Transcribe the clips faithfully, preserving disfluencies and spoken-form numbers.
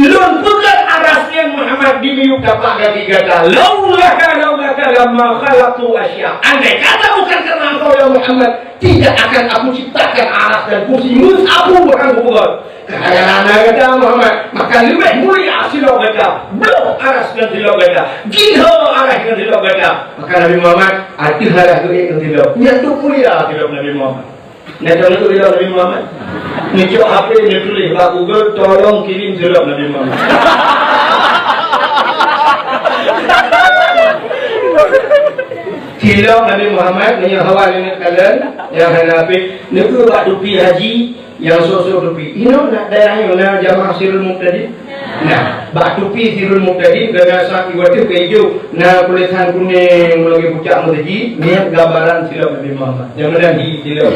Lôn peugét aras nyan Muhammad di miyueb tapak gaki gata. Laulaka, laulaka lama khalaqtu asya. Andai kata bukan karena engkau ya Muhammad, tidak akan aku ciptakan aras dan kursi meusapu barang kupeugét. Karena gata Muhammad, maka leubeh mulia silop gata. Bloh aras ngon silop gata. Jidho aras ngon silop gata. Maka Nabi Muhammad, ateueh aras geuék ngon silop. Nyan tu mulia silop Nabi Muhammad. Nyan tu silop Nabi Muhammad. Neucok H P neutuléh bak Google, "Tolong kirim silop Nabi Muhammad." Silop Nabi Muhammad, meunyoe hawa ingat kalon, nyang hana habéh, neupeubak tupi haji, Nyang sosok tupi. Inoe na daerah nyoe na jamaah Sirul Muhtadin? Nah, bak tupi Sirul Muhtadin, gana sa iwateuh keu ijo, na tulisan kunéng lagèe pucak meuseujid, nyan gambaran silop Nabi Muhammad. Nyang meunan hi silop.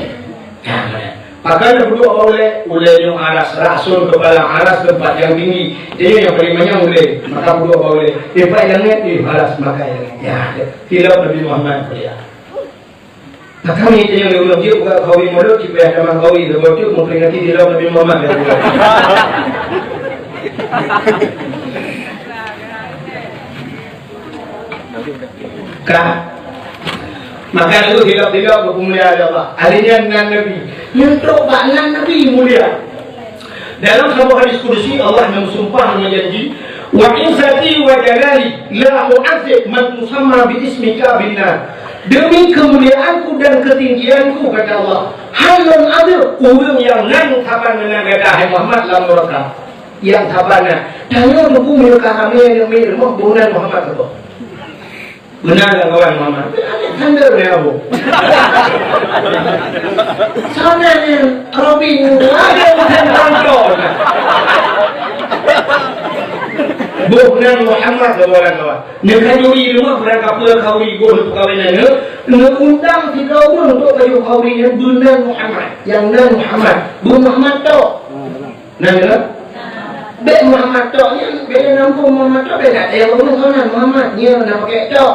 Nah, meunan. Pakon na peuduek bak ulèe, ulèe nyoe aras, rasul kepala aras teumpat nyang tinggi. Jadi nyang paling manyang ulèe, maka peuduek bak ulèe. Eh, pat nyang nyan, eh, aras maka nyang nyan. Ya, silop Nabi Muhammad kuliah. Nah, kami teunyong lé ulôn jeuet buka kawi mulod, cit payah tamah kawi, saboh teuk memperingati di lom Nabi Muhammad. Ka. Maka laju hilap-hilap berpemulia Allah. Ahli nyan nan Nabi. Nyentuk bak nan Nabi mulia. Dalam saboh hadis kudusi, Allah nyang meusumpah meujanji, "Wa izzati wa jalali la u'adzib man tusamma bi ismika bin nar." Demi kemuliaanku dan ketinggianku, kata Allah, hana lôn azab ureueng nyang nan saban meunan gata, hai Muhammad, lam nuraka. Nyang saban na. Tanyoe teungku meunyoe ka ramé aneuk miet rumoh, boh nan Muhammad saboh. Beuna lah kawan Muhammad. Alexander ni abu. Sana ni Robin. Ada bukan contoh. Boh nan Muhammad, kawan-kawan. Neu khanuri rumoh, barang kapeue khanuri boh neu peukawinan neu. Neu undang sidroe ureueng untuk khanuri nyan, boh nan Muhammad. Nyang nan Muhammad. Boh Muhammad tok. Nah, ya. Bèk Muhammad tok nyan, bèk na muphom Muhammad tok, bèk na teuka ureueng keu nan Muhammad, nyan na pakèk tok.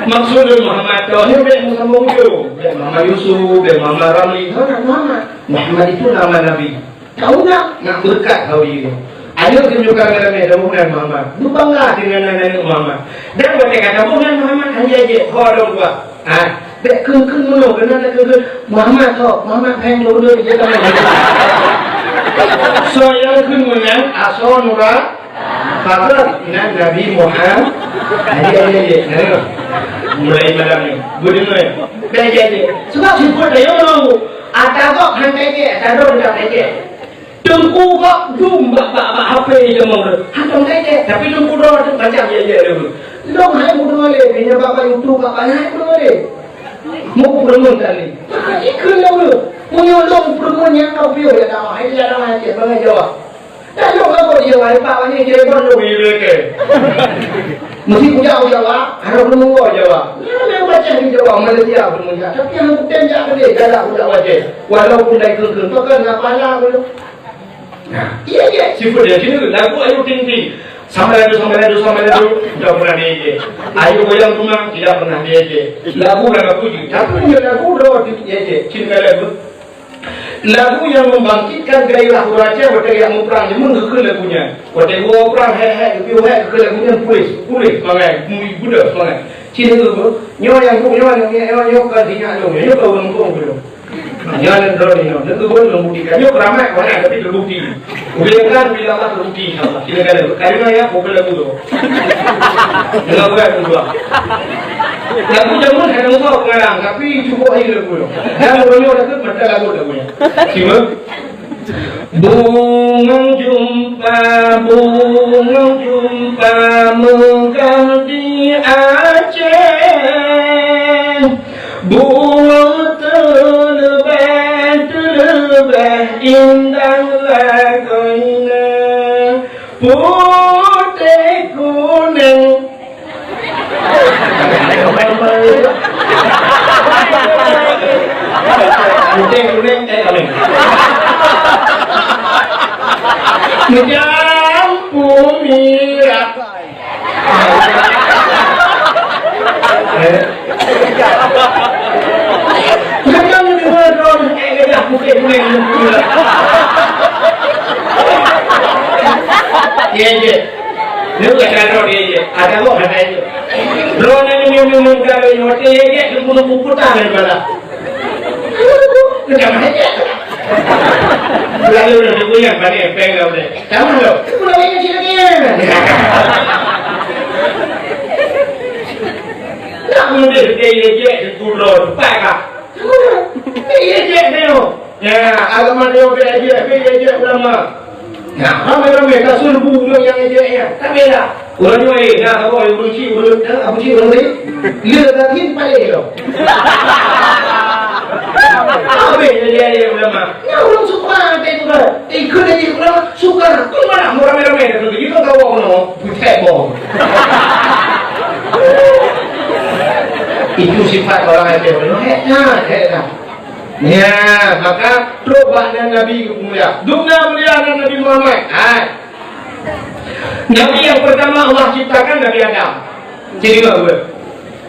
Maksud Muhammad tok nyan bèk Musa Maujo, bèk Muhammad Yusuf, bèk Muhammad Ramli, keu nan Muhammad. Muhammad itu nama Nabi. Tahu nggak? Nak berkat kau ini. Ayo tunjukkan dalam meja Muhammad. Berbangga dengan anak Muhammad. Dan watèe ka taboh nan Muhammad, hana jijak, ho dong buah. Ha, bèk kheun-kheun meunoe, keunan takheun-kheun, "Muhammad ho, Muhammad hai nyoe udah ija kamoe." Soe nyang kheun meunan, asoe nura, fakeur nan Nabi Muhammad. Adik, adik, adik. Nah, mulai malam ni. Beuna ya. Bèk jadi. Sebab sifat dia yang mau. Ata kok hantai je, ata dong tak je. Teungku kok dum bak, bak, bak H P jameun. Hantom kajak, tapi teungku droe tu macam je, je, je. Long hai mudeungoe lé, bina bak, bak YouTube, bak, bak hai mudeungoe lé. Mau peureumeun kali. Ikeu lom lu. Punya long peureumeun nyang kau piôh ya dakwah, hai ya dakwah, hai bangai Jawa. Dah long kau dia, hai Pak, ni je bon lu ni ke. Mesti punya Jawa, harus peureumeun Jawa. Ya, memang macam di Jawa, Malaysia peureumeun Jawa. Tapi yang bukan Jawa dia, galak budak wajah. Walaupun dah ikeu-ikeu, tu kan nak pahala belum. Nah, iya je. Sifat dia kena lagu ayu ting ting. Sampai lalu, sampai lalu, sampai lalu. Tidak pernah dia je. Ayu goyang bunga, tidak pernah dia je. Lagu lagu puji. Tapi dia lagu doa dia je. Cinta lagu. Lagu yang membangkitkan gairah ureueng Aceh, watèe jak muprang, nyan meunan keu lagu nyan. Watèe gua muprang, hek, hek, geupiyôh hek, keu lagu nyan puléh, puléh semangat, mui budak semangat. Cina tu, nyoe nyang bu, nyoe, nyoe, nyoe, nyoe, nyoe, ka sinyak nyoe, nyoe, ka ureueng muprang tu. Nyan droe nyoe, nyoe keubeuen lôn buktikan. Nyoe keuramat, wah, tapi terbukti. Ubé kan bila Allah terbukti, insya Allah. Sila kata, kali mana ya, bukan lagu tu. Dengan bukan tu dua. Lagu jameun hana muka pengarang, tapi cukup aja lagu tu. Dan orang nyoe dah tu, mata lagu lagunya. Siapa? Bungong jumpa, bungong jumpa, megah di Aceh. Bungoe teuleubeh, teuleubeh indah lagoina, putéh kunéng. Putéh kunéng, eh, amin. Meujampu mirah. Eh? Bukan kamu dengar dong, eh, gajah putih kuning. Nyoe ka droe dia je. Ada kok ada je. Droe na nyoe nyoe nyoe ka nyoe watèe ye je, nunggu nunggu putar dari bala. Macam mana je? Lalu dah nunggu yang balik peng kau deh. Sama lo. Aku dah banyak cerita dia. Nak mudah dia ye je, nunggu droe, empat kah? Sama lo. Ye je dia. Ya, agama dia beda je, beda je ulama. Nah, ramai-ramai ka serbu ureueng nyang ejek nyan. Ka beda. Ureueng nyoe, eh, na saboh ureueng chik, ureueng, eh, abu chik, ureueng chik. Lé lagi paléh lom. Habéh jadi ulama. Nyan ureueng suka até tu kan. Ikut jadi ulama suka. Tu mana mau ramai-ramai dah tu. Kita tahu apa nama? Butek bom. Itu sifat orang Aceh. Hek nah, hek nah. Ya, maka trok bak nan Nabi geupeumulia. Dum na mulia nan Nabi Muhammad. Hai. Nabi nyang peurtama Allah ciptakan Nabi Adam. Jadi bagus.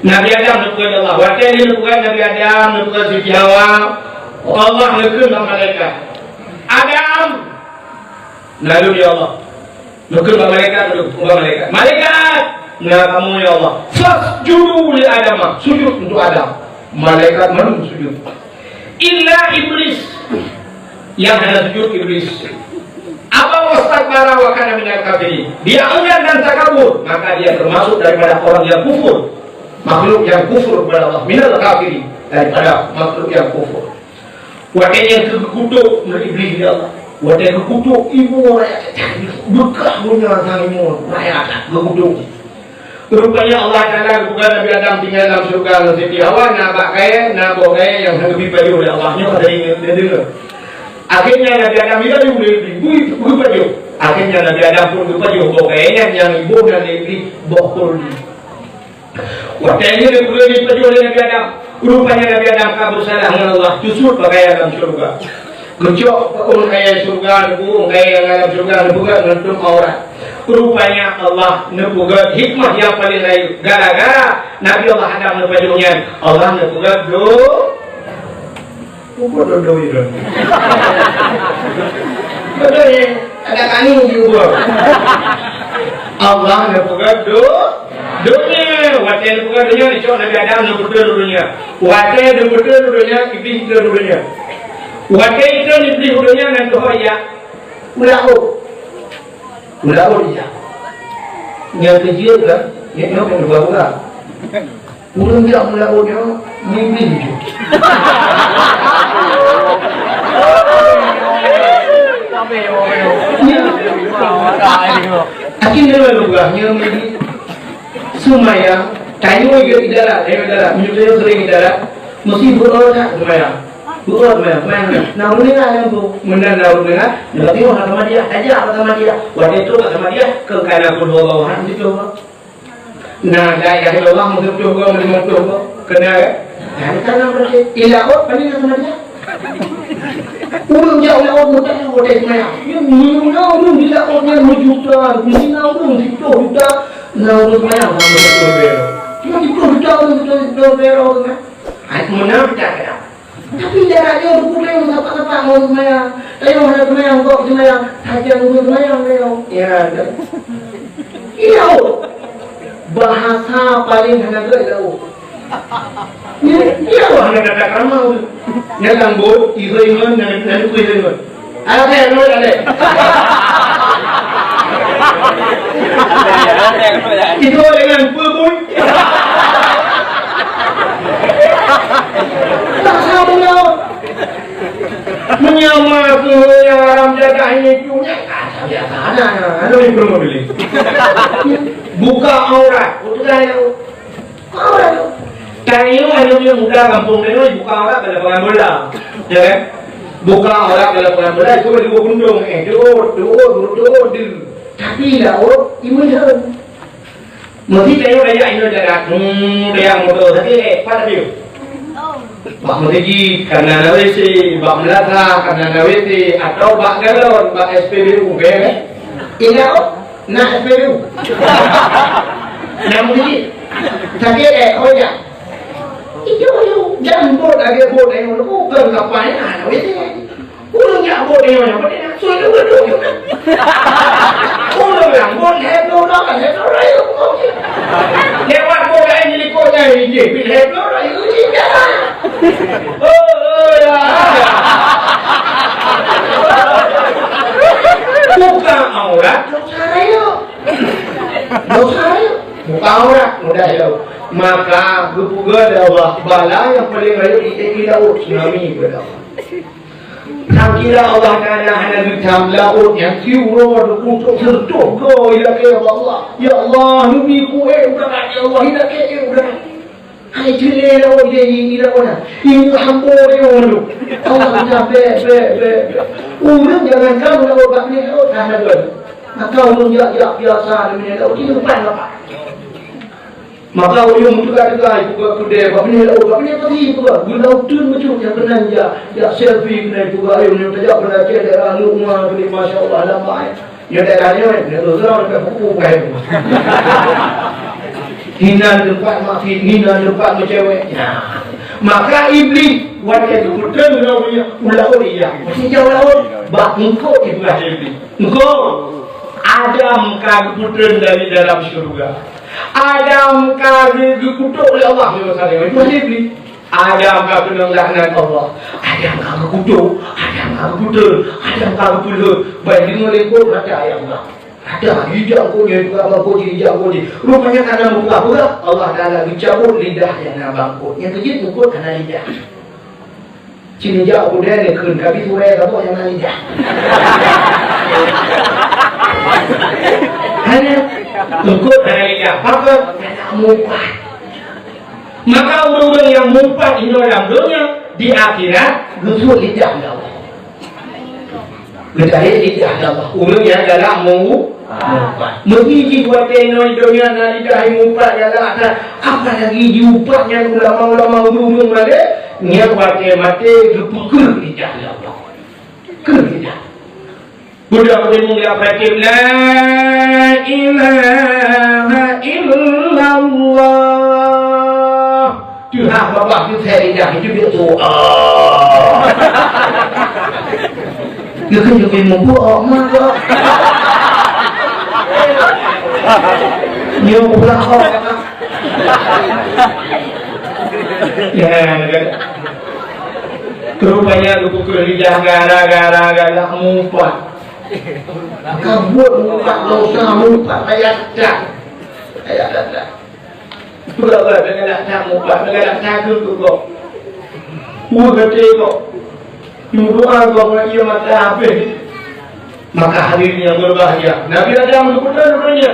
Nabi Adam neupeugah Allah. Watèe neupeugah Nabi Adam, neupeugah Siti Hawa, Allah neukheun bak malaikat. Adam, lalu ya Allah. Neukheun bak malaikat dulu, ubak malaikat. Malaikat, na kamoe ya Allah. Fasjudu li Adama, sujud untuk Adam. Malaikat mandum sujud. Illa Iblis, yang hana sujud Iblis. Aba wastakbara wa kana minal kafirin. Dia enggan dan takabur, maka dia termasuk daripada orang yang kufur. Makhluk yang kufur kepada Allah, minal kafirin, daripada makhluk yang kufur. Watèe nyan geukutôk lé Iblih lé Allah. Watèe geukutôk, imoe raya that, beukah donya sang imoe raya that geukutôk. Rupanya Allah Taala geupeugah Nabi Adam tinggai lam syeuruga ngon Siti Hawa, na bak kayèe, na boh kayèe nyang hana geubi pajoh lé Allah. Nyoe ka teudeungoe. Akhirnya Nabi Adam hilang lé Iblih, bui geupajoh. Akhirnya Nabi Adam pun geupajoh boh kayèe nyan nyang iboh nan lé Iblih boh khuldi. Watèe nyan geupeugah jipajoh lé Nabi Adam. Rupanya Nabi Adam ka beusalah ngon Allah, teusut bak kayèe lam syeuruga. Geucok ôn kayèe syeuruga, neupeue ôn kayèe nyang lam syeuruga, neupeugah ngon tueng aurat. Rupanya Allah neupeugah hikmah nyang paleng rayeuk. Gara-gara Nabi Allah Adam neupajoh nyan, Allah neupeugah do Ukur dodoi tu. Dodoi, ada kani di ukur. Allah neupeugah do-, donya. Watèe neupeugah donya, neucok Nabi Adam neubeutôi donya. Watèe neubeutôi donya, Iblih itrön donya. Watèe itrön Iblih donya, nan teuhôi jak u laôt. U laôt jak. Nyang keujeuet kan, nyoe nyoe pun dua urang. Ureueng jak u laôt nyoe mimpi jih. Akhé nyoe lôn peugah, nyoe mimpi seumayang, tanyoe di darat, eh, darat, meunyoe tanyoe seuring di darat, meusti beu-o that seumayang. Beu-o seumayang, seumayang. Nah, ureueng nyan lampu, meunan na ureueng nyan, nyoe tengok bak Ahmadiyah, tajak bak Ahmadiyah. Watèe trok bak Ahmadiyah, keu kana qul huwallahu ahad, meusti trok. Nah, la ilaha illallah meututoh goe, meututoh goe. Kena, kan? Nah, kan berarti di laôt, paling nak sama dia. Ureueng jak u laôt meuteumé watèe seumayang. Nyoe, nyoe na ureueng di laôt nyan meujuta, di sinoe ureueng siploh juta, na ureueng seumayang sama siploh ribèe. Cuma siploh juta ureueng, siploh ribèe ureueng, kan? Hai, meunan peucaya. Tapi jarak nyoe dukuk lé sapat-sapat ngon seumayang. Tanyoe hana seumayang, kok seumayang, hana ureueng seumayang tanyoe. Ya, dah. Iya, oh. Bahasa paling hana gét lah, oh. Iya, oh, hana kata krama, oh. Nyan lam bot, iheungon, nyan, nyan iheungon. Ada, ada, ada. Itu dengan pebun. Tak sama. Menyamar ke yang haram jadah ini punya. Biasa ada, ada yang perlu beli. Buka aurat, buka aurat. Tanyoe aneuk muda gampông tanyoe buka aurat bak lapangan bola. Ya kan? Buka aurat bak lapangan bola, itu baju bundung, eh, tuut, tuut, tuut, tuut. Tapi laôt imeulheueng. Meusti tanyoe rakyat Indonesia, hmm, rakyat moto sabe, eh, pat tapi. Bak meuseujid, kana na WC, bak meulasah, kana na WC, atau bak galon, bak S P B U, ya kan? Ingat, oh? Na S P B U. Na meuseujid. Sakét, eh, oh ya. Itu, itu, jangan bot lagi, bot, eh, bukan kapai, na, na WC. Ureueng jak bot nyoe, nyoe, bot nyoe, sui ureueng dua nyoe. Ureueng Rambut lhèe bloe rot, lhèe bloe rot. Lewat boh laén di likot nyan, jih pih lhèe bloe rot, jih jalan. Oh, oh, ya. Buka aurat, dosa rayeuk. Dosa rayeuk. Buka aurat, mudah lom. Maka, geupeugah lé Allah, bala nyang paleng rayeuk di, di laôt, tsunami, peugah Allah. Sangkira Allah Taala hana geutam laôt nyang siuroe untuk seureutoh goe ilakée bak Allah. Ya Allah, neubi kuék udara, ya Allah, ilakée ék udara. Hai jeulée laôt jih, i laôt na. Ingat hamba deungoe tu. Allah geutam bèk, bèk, bèk, bèk. Ureueng jangankan laôt bak minéh laôt hana geuh. Maka ureueng jak-jak biasa di minéh laôt, di depan Bapak. Maka ureueng teuka-teuka ipeugah keudè, bak binéh laôt, bak binéh pagi ipeugah, geulauteun bacut nyang keunan jak, jak selfie keunan ipeugah, ayo, meunyoe tajak bak Aceh daerah Lhokseumawe tadi, masya Allah, lambai. Nyoe daerah nyoe, nyoe terus terang, nyoe buku bukai. Hinan teumpat maksiet, hinan teumpat meucewek. Nah, maka Iblih watèe geupeutrön ngon ureueng u laôt, iya, meusti jauh laôt, bak eungkôt ipeugah Iblih. Eungkôt, Adam ka geupeutrön dari dalam syeuruga. Adam ka geu-, geukutok lé Allah, Yerusalem. Itu Iblih. Adam ka keunong laknat Allah. Adam ka geukutok, Adam ka geukutok, Adam ka geupeulheueh. Ban deungoe lé eungkôt rata ayat Allah. Rata, ijak eungkôt nyoe, peugah bak eungkôt jih, ijak eungkôt jih. Rupanya karena meupeugah-peugah, Allah Taala geucabot lidah nyang na bak eungkôt. Nyang keujeuet eungkôt hana lidah. Cit neujak u Dèe neukheun, tapi turée saboh nyang na lidah. Hana, eungkôt hana lidah. Pakon? Hana meuupat. Maka ureueng-ureueng nyang meuupat inoe lam donya, di akhirat, geusuet lidah lé Allah. Geutarek lidah lé Allah. Ureueng nyang galak mu-, meuupat. Meunyoe jih watèe inoe donya na lidah meuupat galak that, apalagi jiupat nyan ulama-ulama ureueng-ureueng malèe, nyan watèe maté geupeukeuh lidah lé Allah. Keuh lidah. Budak ureueng nyang pratik, "La ilaha illallah." Tuhan babah tu saya lidah itu dia tu. Ah. Dia kan juga mabuk, oh, mabuk. Nyoe pula, oh. Ya, ya. Rupanya geupeukeureuja gara-gara galak meuupat. Maka buet meuupat dosa, meuupat rakyat that. Rakyat that. Beureukat galak that meuupat, galak that keu gob. Meuheuté gob. Meudoa gob ngon ié mata habéh. Maka hadirin yang berbahagia, Nabi Adam geupeutrön rupanya.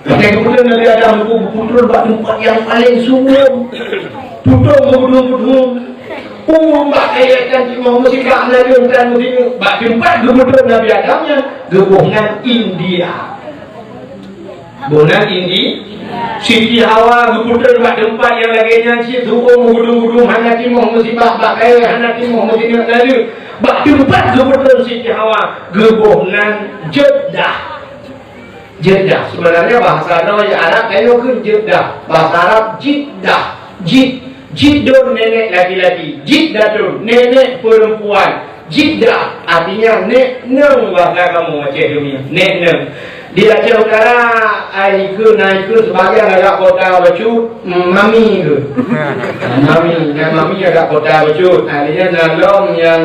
Watèe geupeutrön Nabi Adam, geupeutrön bak teumpat nyang paleng sumbong. Putong meudung-meudung. Ureueng bak kayèe kan timoh musibah, meunaleueng tan meusineuk. Bak teumpat geupeutrön Nabi Adam nyan, geuboh nan India. Boh nan Indi-, Siti Hawa geupeutrön bak teumpat nyang lagèe nyan cit, sumbong meudung-meudung, hana timoh musibah, bak kayèe hana timoh meusineuk, meunaleueng. Bak teumpat geupeutrön Siti Hawa, geuboh nan Jeddah. Jeddah. Sebenarnya bahasa droe Arab kayoe kheun Jeddah. Bahasa Arab Jiddah. Jid, Jiddun nenek laki-laki. Jiddatun nenek perempuan. Jiddah artinya nek neng bahasa kamu Aceh dunia. Nek neng. Di Aceh Utara, ai kheun, ai kheun sebagian agak kota bacut, mami ke. Mami, nah, mami agak kota bacut. Artinya nalong yang,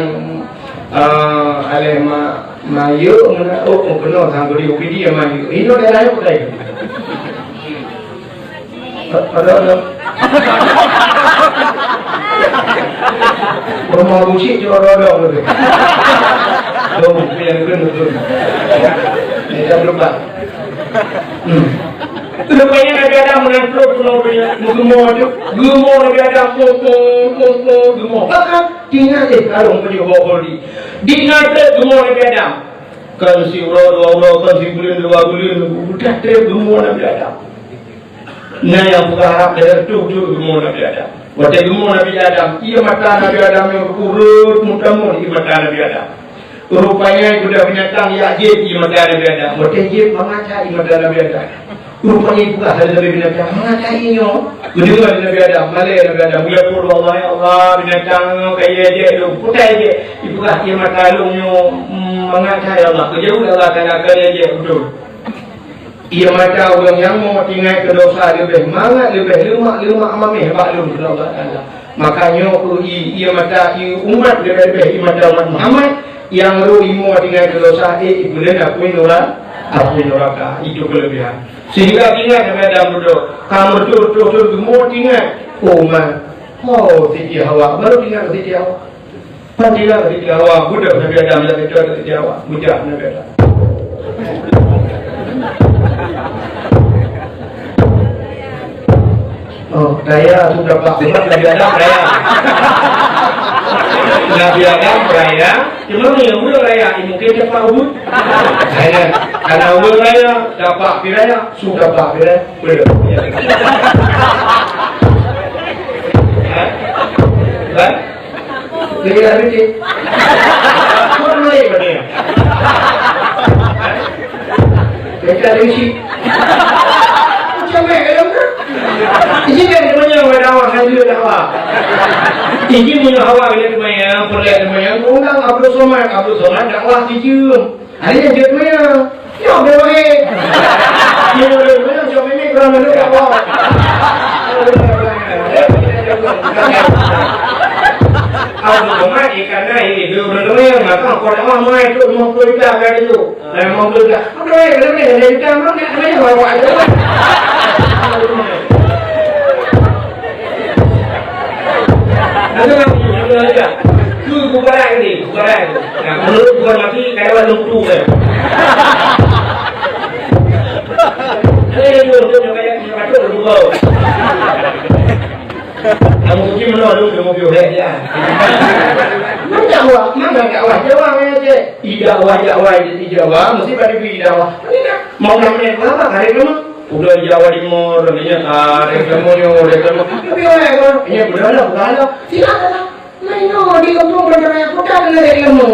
eh, aleh ma-, Mayeuek meunan, oh, oh, keunoe sang bri U P D ya mayeuek. Inoe daerah nyoe peue? Ada, ada. Rumah bucik juga ada, ada, ada. Tuh, yang kena betul. Ini dah berubah. Hmm. Rupanya Nabi Adam meunan trok keunoe donya, meugeumeuwoe tu. Geumeuwoe Nabi Adam, meuwoe, meuwoe, meuwoe, geumeuwoe. Bahkan, tinggai deh karong meunyoe ho-, ho di. Di na trok geumeuwoe Nabi Adam. Kon siuroe dua uroe, kon sibuleuen dua buleuen, udah trép geumeuwoe Nabi Adam. Na nyang peugah Arab lagèe reutôh thôn geumeuwoe Nabi Adam. Watèe geumeuwoe Nabi Adam, ié mata Nabi Adam nyoe kureueng meutamong ié mata Nabi Adam. Rupanya ibudah binatang jak jieb ié mata Nabi Adam. Watèe jieb mangat that ié mata Nabi Adam. Rupanya ipeugah lé Nabi binatang, "Mangat that ié nyoe?" Geudeungoe lé Nabi Adam, malèe Nabi Adam, geulapor bak Allah, "Ya Allah, binatang nyoe ka ié jek lôn." Peue ka ié jek? Ipeugah, "Ié mata lôn nyoe, mm, mangat that, ya Allah." Geujaweueb lé Allah Taala, "Ka ié jek beutôi." Ié mata ureuëng nyang mo tinggai keu dosa leubeh mangat, leubeh leumak-leumak mameh bak lôn keu Allah Taala. Maka nyoe peue ié, ié mata ié umat leubeh-leubeh ié mata umat Muhammad nyang roh imo tinggai keu dosa, eh, ipeulén apui nura-, apui nuraka. Itu keulebihan. Sehingga ingat Nabi Adam beudôh, ka meuthon-thon geumo tinggai, oh, ma, oh, Siti Hawa, baru ingat Siti Hawa. Padilah Siti Hawa, beudôh Nabi Adam, lagée cok Siti Hawa, beujah Nabi Adam. Oh, raya tu dapat, sebab Nabi Adam raya. Nabi Adam raya, cuma yang ureuëng raya, mungkin cepat urut. Raya, karena ureuëng raya, dapat piraya, su dapat piraya, beudôh. Kan? Jadi, ada cik. Kau mulai pada dia. Kita ada isi. Macam mana, kan? Isi kan semuanya orang dakwah, saya juga dakwah. Isi punya hawa, kita semuanya, perlihat semuanya. Undang Abdul Somad, Abdul Somad dakwah sijeuem. Ada yang jeuet maya. Ya, boleh. Ya, boleh. Mana macam ini, kurang mana dakwah. Abdul Somad, ikan naik, dia berdoa, maka kau dakwah mai tu, lima puluh juta kali tu. Lima puluh juta. Apa yang boleh, boleh, boleh, kita mau nak, mana yang bawa aja. Ada orang, ada orang. Tu bukan lagi, bukan lagi. Nah, menurut bukan lagi, kayak orang lumpuh kan. Eh, dia tu, dia kayak, dia patut lumpuh. Kamu mungkin menolak dulu, kamu piôh lé dia. Mana dakwah, mana dakwah Jawa, mana je? Ih, dakwah Jawa, ih, Jawa, mesti pada pergi dakwah. Ini dah, mau nak main apa, hari kamu? Udah Jawa Timur, ini hari kamu, ini hari kamu. Tapi orang yang, ini benar lah, bukan lah. Silakan lah. Main no, di kampung benar yang kota, benar dari kamu.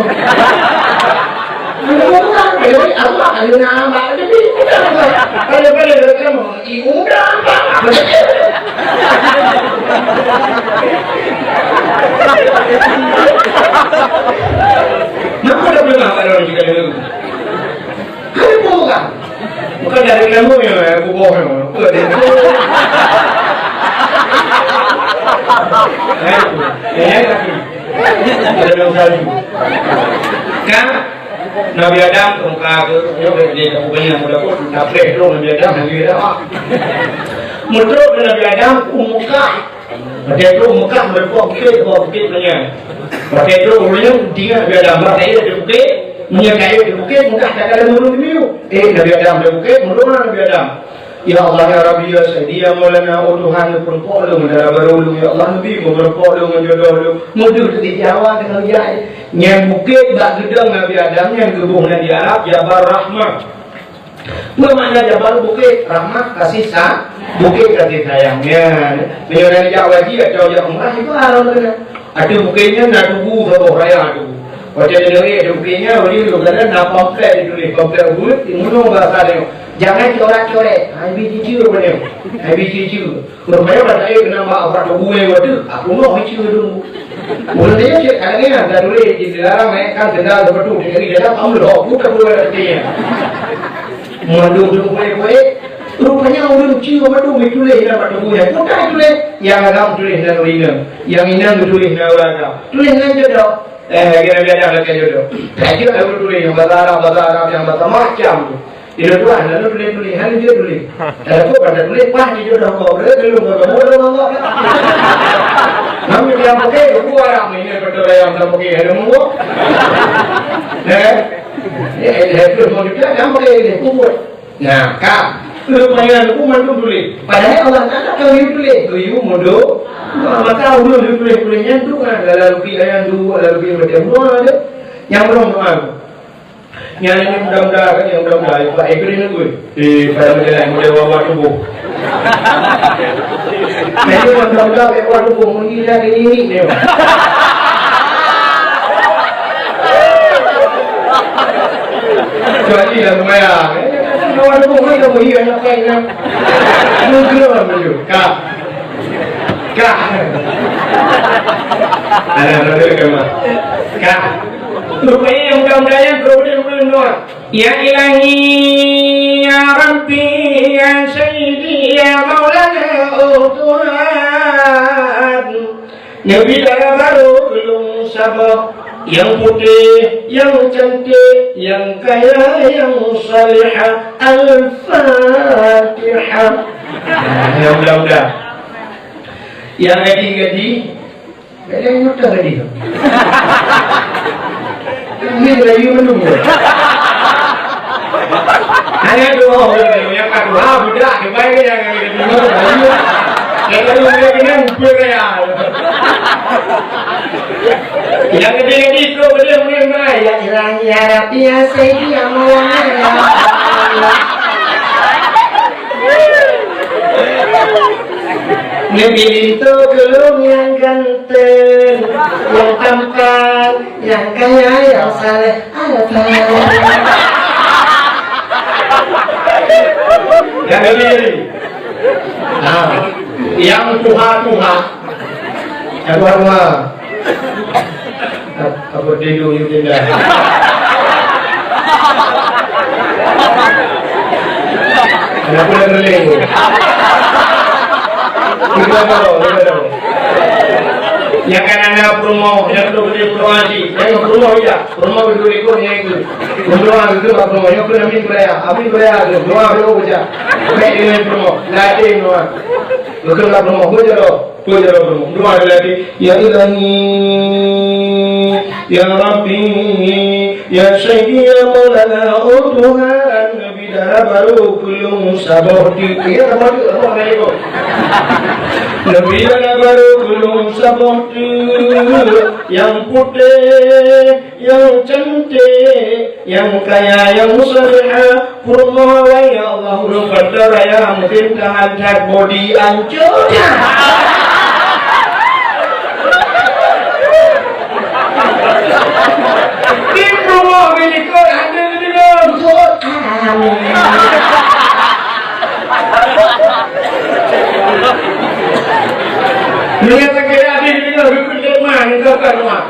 Kamu bukan, dari apa? Kamu nama, tapi bukan apa. Pada-pada dari kamu. Ibu dah. Kenapa dah pernah ada orang cakap dulu? Ada pun bukan. Bukan dari kamu ya, bukan. Bukan dari kamu. Eh, eh, ada yang salah. Kan? Nabi Adam, muka tu, dia boleh jadi bukan yang muda pun, tapi tu Nabi Adam, Nabi Adam. Menurut Nabi Adam, muka. Watèe trôh Mekah, meurumpok bukét, bukét nyan. Watèe trôh ureueng nyan tinggai Nabi Adam, bak kayèe di bukét, meunyoe kayèe di bukét, mudah that ka lheueh meureueng di miyueb. Eh, Nabi Adam di bukét, meureueng Nabi Adam. Ya Allah, ya Rabbi, ya Sayyidi, ya Maulana, oh Tuhan, meurumpok lôn dara barô lôn, ya Allah, Nabi, meurumpok lôn ngon jodoh lôn. Meudeuh di Jawa teuka jai. Nyan bukét bak geudong Nabi Adam nyan geuboh nan di Arab, Jabal Rahmah. Peue makna Jabal? Bukét Rahmah, kasih sa-, bukét kasih sayang. Nyan, meunyoe jak haji atau jak umrah, itu haram keunan. Ateueh bukét nyan na tugu saboh raya tugu. Watèe neungieng ateueh bukét nyan, ulèe lôn keunan na pamflet dituléh, pamflet buleuen, di meunyoe bahasa nyoe. Jangan coret-coret. Hai bi cucu apa nyoe? Hai bi cucu. Rupanya bak kayèe keunan bak, bak tugu nyan watèe, aku nyoe cucu tu. Ulèe nyoe cit kadang nyan, dah tuléh di dalam, eh, kan sendal betul, di dalam, kamu loh, bukan dua dah kecil. Mandum tu kueh-kueh. Rupanya ureueng Cina mandum dituléh dalam batu buya. Bukan tuléh. Nyang agam tuléh nan ureueng inong. Nyang inong tuléh nan ureueng agam. Tuléh nan jodoh. Eh, lagi Nabi Adam lagi jodoh. Raja lalu tuléh nyang bahasa Arab, bahasa Arab, nyang bahasa macam tu. Di luar lalu tuléh-tuléh, lalu dia tuléh. Lalu tu pada tuléh, pas di jodoh kau. Dia belum kau, belum kau. Namun yang pakai, buku Arab ni, ini betul yang tak pakai, ada munggu. Eh? Eh, eh, eh, terus mau juga, yang pakai ini, buku. Nah, ka. Rupanya aku mandum tuléh. Padahai Allah Taala ka geuyue tuléh. Geuyue mudo. Maka ulôn tuléh-tuléh nyan tu kan. Lalu pi ayam dua, lalu pi macam dua ada. Nyang belum doa tu. Nyang ini muda-muda kan, nyang muda-muda. Pak Ekri ni gue. Eh, pada macam lain, model wawa tubuh. Nah, itu muda-muda, wawa tubuh. Mungkin dia ada ini, dia. Kecuali dah sembahyang, eh. Kawan aku, mai kamu iya nak pai nak. Menggeram tu. Kak. Kak. Ada, ada, ada, ada. Ka. Rupanya yang mudah-mudahan yang perlu dia ulun doa. Ya Ilahi, ya Rabbi, ya Sayyidi, ya Maulana, oh Tuhan. Neubi dara barô keu lôn saboh, nyang putéh, nyang cantik, nyang kaya, nyang salihah. Al-Fatihah. Nah, mudah-mudahan. Nyang gadih-gadih, Gadih nyang muda gadih tu. Ini lagi menunggu. Hanya dua orang yang kat dua budak, dia baik yang gadih dua lagi. Yang lalu dia kena umpil raya. Yang gadih-gadih tu boleh main-main. Ya Ilahi, ya Rabbi, ya Sayyidi, ya Maulana, ya Allah. Neubi linto keu lôn nyang ganteng, nyang tampan, nyang kaya, nyang saleh. Alhamdulillah. Nyang ganteng. Nah, nyang tuha-tuha. Nyang tuha-tuha. Apa dia dulu, you pindah. Kenapa dah terleng tu? Kita tahu, kita tahu. Nyang kan aneuk peurumoh, nyang tu beli peurumoh haji, nyang peurumoh ija, peurumoh dua ekor nyang itu. Peurumoh itu bak peurumoh, nyang pun amin beraya, amin beraya tu, doa dulu baca. Baik dengan peurumoh, latih doa. Betul lah peurumoh, baca doa. Peue jaroe peurumoh? Dua lagi. Ya Ilahi, ya Rabbi, ya Sayyidi, ya Maulana, oh Tuhan, neubi dara barô keu lôn saboh teuk. Ya, saboh teuk, saboh teuk. Neubi dara barô keu lôn saboh teuk, nyang putéh, nyang cantik, nyang kaya, nyang salihah, peurumoh awai, ya Allah, ureueng Banten Raya, mungkin tahan that body ancur. Di peurumoh milikku, ada di dalam. Amin. Dia tak kira habis di dalam, rukun iman, dia tak rumah.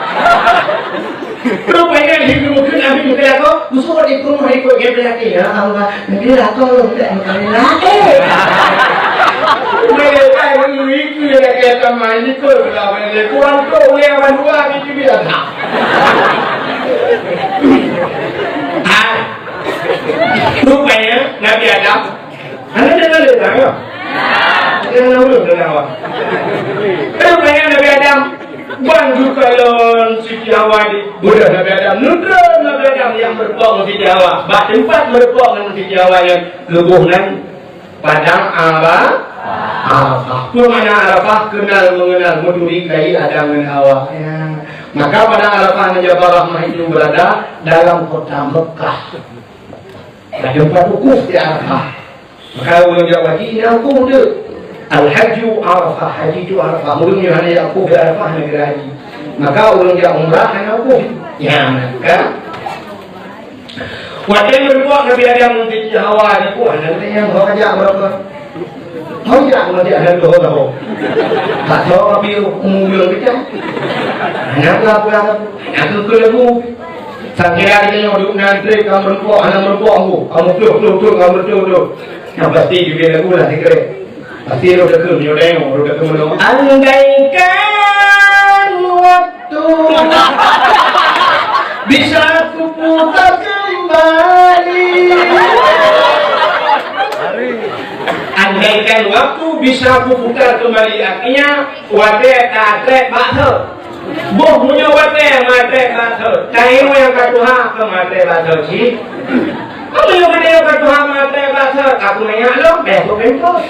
Rupanya di rumah kena ambil muka aku, musuh di rumah ikut dia berlatih. Ya Allah, nanti lah tolong tak muka lelaki. Mereka yang itu yang kata main ikut lah, mereka kuat tu, oleh orang dua gitu biasa. Ah. Rupanya Nabi Adam Hana jalan le tanyoe. Jangan ulun kena awak. Rupanya Nabi Adam ban geukalon Siti Hawa di budak Nabi Adam. Nudron Nabi Adam nyang meureumpok ngon Siti Hawa. Bak teumpat meureumpok ngon Siti Hawa nyan geuboh nan Padang Ara-, Arafah. Peue makna Arafah? Kenal mengenal, meuturi keu Adam ngon Hawa. Ya. Maka Padang Arafah ngon Jabal Rahmah itu berada dalam kota Mekah. Ka teumpat wukuf di Arafah. Maka ureueng jak haji na wukuf tu. Al-hajju Arafah, haji tu Arafah. Ureueng nyang hana jak wukuf di Arafah hana geura haji. Maka ureueng jak umrah hana wukuf. Ya, maka watèe meureumpok Nabi Adam ngon Siti Hawa di kuah, hana geutanyong, "Ho ka jak beurapa?" Ho jak ngon jak hana leuho-leuho. Tak tahu tapi umur dia kita. Hana apa-apa. Hana keu lagu. Sakira di nyoe duek nan trép ka meureumpok, hana meureumpok ambo. Kamoe ploh, ploh, ploh, ka meureumpok, ploh. Nyang pasti jubé lagu lah sikrek. Pasti roh deukeue meunyoe dayong, roh deukeue meunyoe. Andaikan waktu bisa kuputar kembali. Andaikan waktu bisa kuputar kembali, artinya watèe ka trép bak thot. Boh meunyoe watèe maté bak thot, tanyoe nyang ka tuha ka maté bak thot cit. Meunyoe geutanyoe ka tuha maté bak thot, aku manyak lom, bèk ku pempos.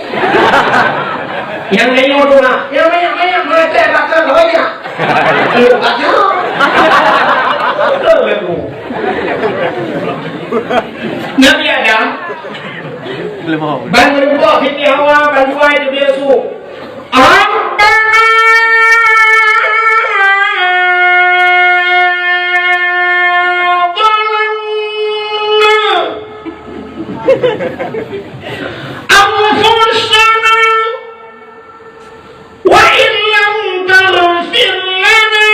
Nyang tanyoe tuha, nyang manyak-manyak maté bak thot, banyak. Iya, bak thot. Betul lagu. Nabi Adam, ban meureumpok Siti Hawa, ban dua itu biasa. ربنا ظلمنا أنفسنا وإن لم تغفر لنا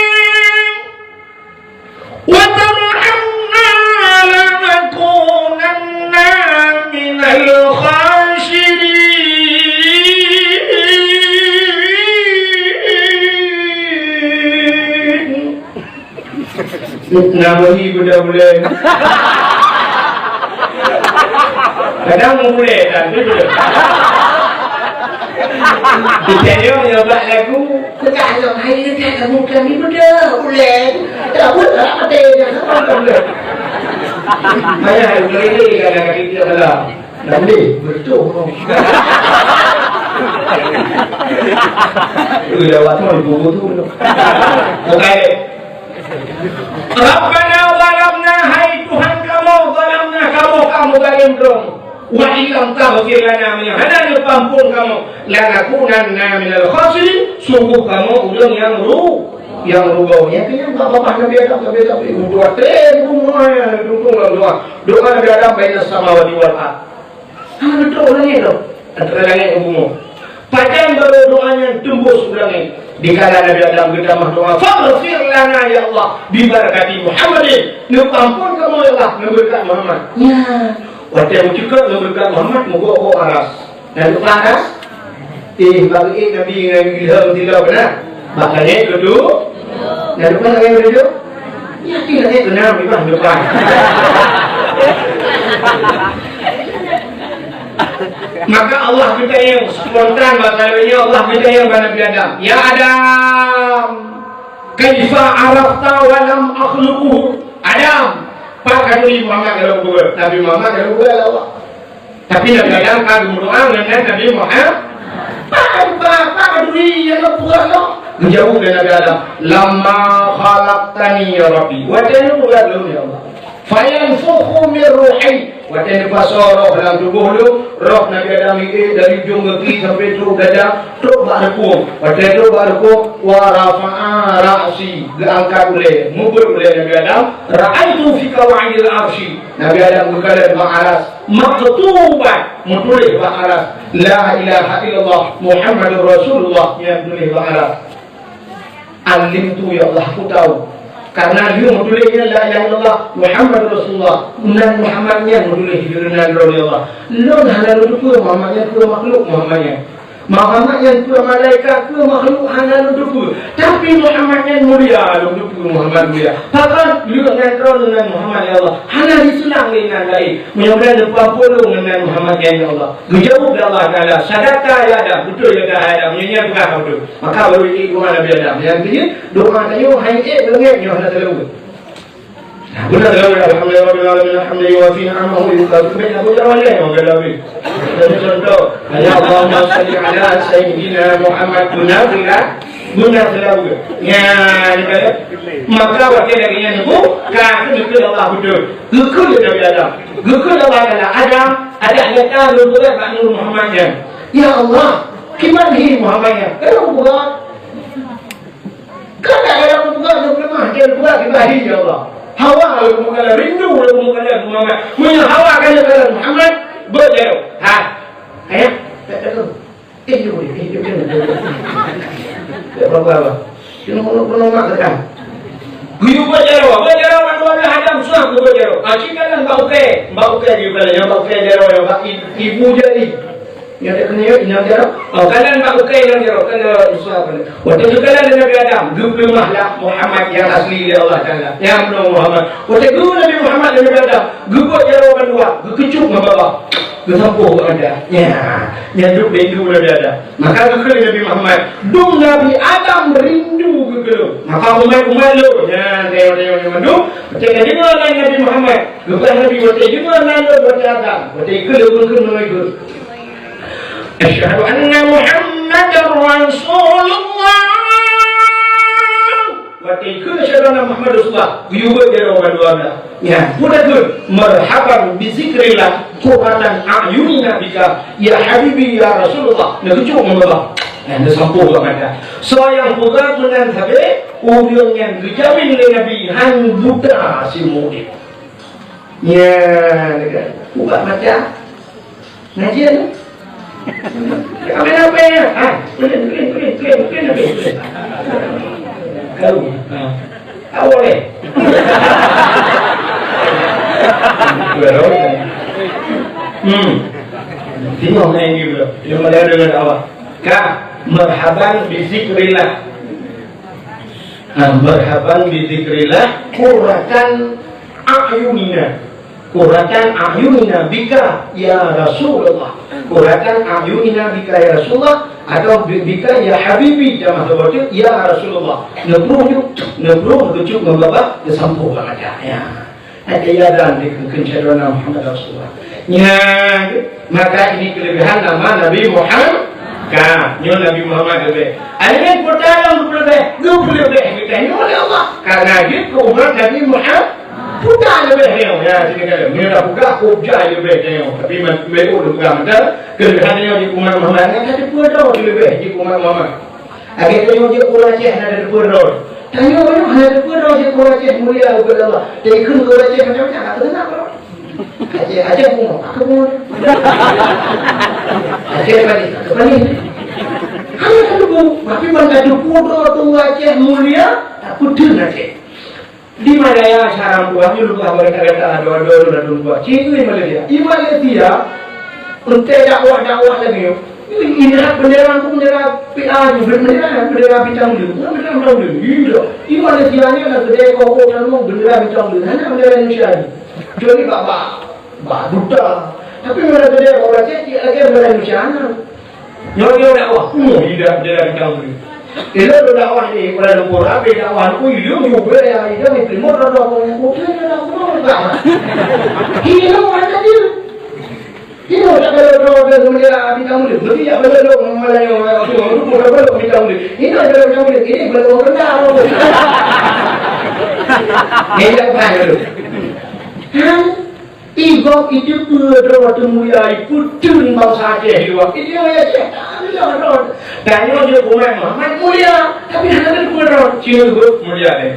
Namohi budak ulèe. Kadang ulèe dan tu budak. Ditanya nyoe bak lagu, "Budak nyoe hai dekat kamu kami budak ulèe." Tak budak ada yang sama budak. Mana ulèe ni kadang-kadang dia salah. Nanti betul. Udah waktu ibu tu. Okey. Rabbana zalamna, hai Tuhan kamoe, zalamna, kamoe ka meuzalim droe. Wa illam taghfir lana, meunyoe hana neupeuampon kamoe, lanakunanna minal khasirin, sungguh kamoe ureueng nyang ru-, nyang rugoe. Nyan keuh nyang babah Nabi Adam, Nabi Adam, eh, doa, eh, doa, doa, doa. Doa Nabi Adam bainas samawati wal ard. Hana neutrok u langét lom, antara langét ngon bumoe. Pajan barô doa nyan teumbôs u langét. Dikala Nabi Adam geutamah doa, "Faghfir lana, ya Allah, bibarakati Muhammadin." Neupeuampon kamoe, ya Allah, ngon beureukat Muhammad. Nyan, watèe meucukot ngon beureukat Muhammad, meugoe-goe aras. Na lupa aras? Eh, bak geuék Nabi ngon ilham sidroe keunan. Bak langét keudua. Na lupa langét keudua? Yakin langét keunam, memang lupa. Maka Allah geutanyong spontan, maka Allah geutanyong bak Nabi Adam, "Ya Adam, kaifa arafta wa lam akhluquhu?" Adam, pat katuri Muhammad ka lheueh geupeugah? Nabi Muhammad ka lheueh geupeugah lé Allah. Tapi Nabi Adam ka geumeudoa ngon Nabi Muhammad. Pak, pak, pak, duri, ya Allah, buat Allah. Geujaweueb lé Nabi Adam, "Lamma khalaqtani, ya Rabbi." Watèe neubuat lôn, ya Allah. "Fayanfukhu min ruhi." Watèe neupasoe roh lam tuboh lôn, roh Nabi Adam ié dari ujong gaki sampai trok dada, trok bak reupông. Watèe trok bak reupông, "Wa rafa'a ra'si." Geuangkat ulèe, meubeuet ulèe Nabi Adam. "Ra'aitu fi qawaidil arsy." Nabi Adam geukalon bak aras. Maktuban, meutuléh bak aras, "La ilaha illallah Muhammadur Rasulullah," nyan tuléh bak aras. Alimtu, ya Allah, aku tahu. Karena lheueh meutuléh nyan, "La ilaha illallah Muhammadur Rasulullah," nan Muhammad nyan meutuléh di nan droe, ya Allah. Lôn hana lôn teupeue Muhammad nyan peue makhluk Muhammad nyan. Muhammad nyan peue malaikat, peue makhluk, hana lôn teupeue. Tapi Muhammad nyan mulia, lôn teupeue Muhammad mulia. Pakon lheueh nyan droe nan Muhammad, ya Allah, hana diseulang lé nan laén. Meunyoe neupeupeurunoe ngon nan Muhammad nyan, ya Allah. Geujaweueb lé Allah Taala, "Sadaqta ya Adam, beutôi ya Adam, nyan, nyan peugah beutôi." Maka baru ék doa Nabi Adam. Nyang keujeuet, doa tanyoe hai ék beungoh nyoe hana teuleuweue. Nah, beuna lagèe, "Alhamdulillahirabbil alamin, hamdan yuwafi ni'amahu wa yukafi mazidah." Abu Jawad lé, orang Galawi. Jadi contoh, "Ya Allahumma salli ala Sayyidina Muhammad." Beuna sila, beuna sila bukan? Ya, ni kaya. Maka wakil lagi yang nunggu, ka kena ke Allah betul. Geukheun lé Nabi Adam. Geukheun Allah Taala, "Adam, adak nyata lôn beuet bak Nabi Muhammad nyan." "Ya Allah, kiban hi Muhammad nyan?" Kena buat. Kan tak ada orang buka, dia pernah dia buka di bahi, ya Allah. Hawa lalu buka, rindu lalu buka, Muhammad. Meunyoe hawa kan buka Muhammad, beujaroe. Ha. Ayah, tak ada tu. Eh, dia boleh, eh, dia boleh. Tak apa-apa. Dia mau, mau, mau mak kata. Geuyue beujaroe, beujaroe, bak dua belah Adam, suah geubeujaroe. Ah, cit kalon bak ukai, bak ukai geuyue kalon, nyang bak ukai jaroe, nyang bak i-, ibu jari. Nyan tak kena inong jaroe. Oh, kalon bak ukai inong jaroe, kalon usaha kalon. Watèe geukalon lé Nabi Adam, geupeuleumah lah Muhammad nyang asli lé Allah Taala. Nyang bunoe Muhammad. Watèe geu Nabi Muhammad lé Nabi Adam, geubeuet jaroe bandua, geukeucup ngon babah. Geusampôh keu Adam. Nya, nyan duek lé induk Nabi Adam. Maka geukheun lé Nabi Muhammad, "Dum Nabi Adam rindu keu lôn." Maka umat-umat lôn, nyan, tengok-tengok nyan mandum. Watèe ka deungö nan Nabi Muhammad, geupeugah Nabi, "Watèe deungö nan lôn, watèe Adam, watèe ikheun lôn kheun ngon ikheun." Asyhadu anna Muhammadar Rasulullah. Watèe kheun asyhadu anna Muhammadar Rasulullah, geuyue beuet jaroe bandua blah. Nyan, peue takheun, marhaban bi zikrillah, qurrata a'yunina bika, ya habibi, ya Rasulullah. Neukeucup ngon babah. Nyan, neusampôh bak mata. Soe nyang peugah meunan sabe, ureueng nyang geujamin lé Nabi, han buta siumu udép. Nyan, ubat mata. Ngaji anu. Apa-apa ya? Ha, klik, klik, klik, klik, klik, klik. Tahu. Ha. Tahu boleh. Hmm. Tengok main ni pula. Dia malah ada dakwah. Ka, marhaban bi zikrillah. Nah, marhaban bi dzikrillah, qurratan a'yunina. Qurratan a'yunina bika, ya Rasulullah. Qurratan a'yunina bika, ya Rasulullah, atau bi-, bika, ya Habibi, jamaah sahabat, ya Rasulullah. Neubroh nyoe, neubroh keucut ngon babah, neusampôh bak mata. Ya. Ada azan dikheun syahadu anna Muhammad Rasulullah. Nyan, maka ini kelebihan nama Nabi Muhammad. Ka, nyoe Nabi Muhammad leubeh. Akhirnya kota yang leubeh, leubeh kita nyoe oleh Allah. Karena dia keumat Nabi Muhammad. Bukan leubeh nyoe. Ya, sini kali. Nyoe dah buka, kok jai leubeh nyoe. Tapi man-, leubeh pegang mata. Kelebihan nyoe di umat Muhammad. Kan ada dua dah leubeh di umat Muhammad. Lagèe tanyoe jeuet keu ureueng Aceh hana teupeue droe. Tanyoe nyoe hana teupeue droe jeuet keu ureueng Aceh mulia ubak Allah. Jadi kheun keu ureueng Aceh macam-macam, hana teupeue droe. Aceh, Aceh pungo, aku pungo. Aceh panih, aku panih. Hana teupeue, tapi ban teupeue droe tu ureueng Aceh mulia, tak peue Aceh. Di Malaya sekarang tu, hanya lupa gata-gata, dua-dua, dua-dua, lupa. Cik, di Malaysia. Di Malaysia, entah dakwah-dakwah lagi. Ini, ini bendera, bendera P A ni, bendera, bendera bintang dua. Bukan bendera bintang dua. Iya. Di Malaysia ni ada kedai koko, kan, bendera bintang dua. Hanya bendera Indonesia ni. Kecuali bak, bak, bak duta. Tapi mana kedai koko Aceh, cik lagi bendera Indonesia ni. Nyoe-nyoe dakwah, peue indah jalan kamoe. Ilôn dakwah di Kuala Lumpur, habéh dakwah, peue ilôn juga ya, ilôn di Timur, ada apa yang kutu, ada apa yang kutu. Ilôn ada dia. Ilôn tak ada droe, dia mulia bintang mulia. Mesti ya, belum, malah yang orang tu, orang tu, orang belum bintang mulia. Ini ada bintang mulia, ini belum rendah, orang tu. Ini tak pernah dulu. Hah? Igob itu peue droe teuh mulia, ipeuteun bansa Aceh di luwa. Itu ya Aceh, tak ada droe. Dan nyoe jeuet umat Muhammad mulia, tapi hana teupeue droe. Cina geuh mulia deh.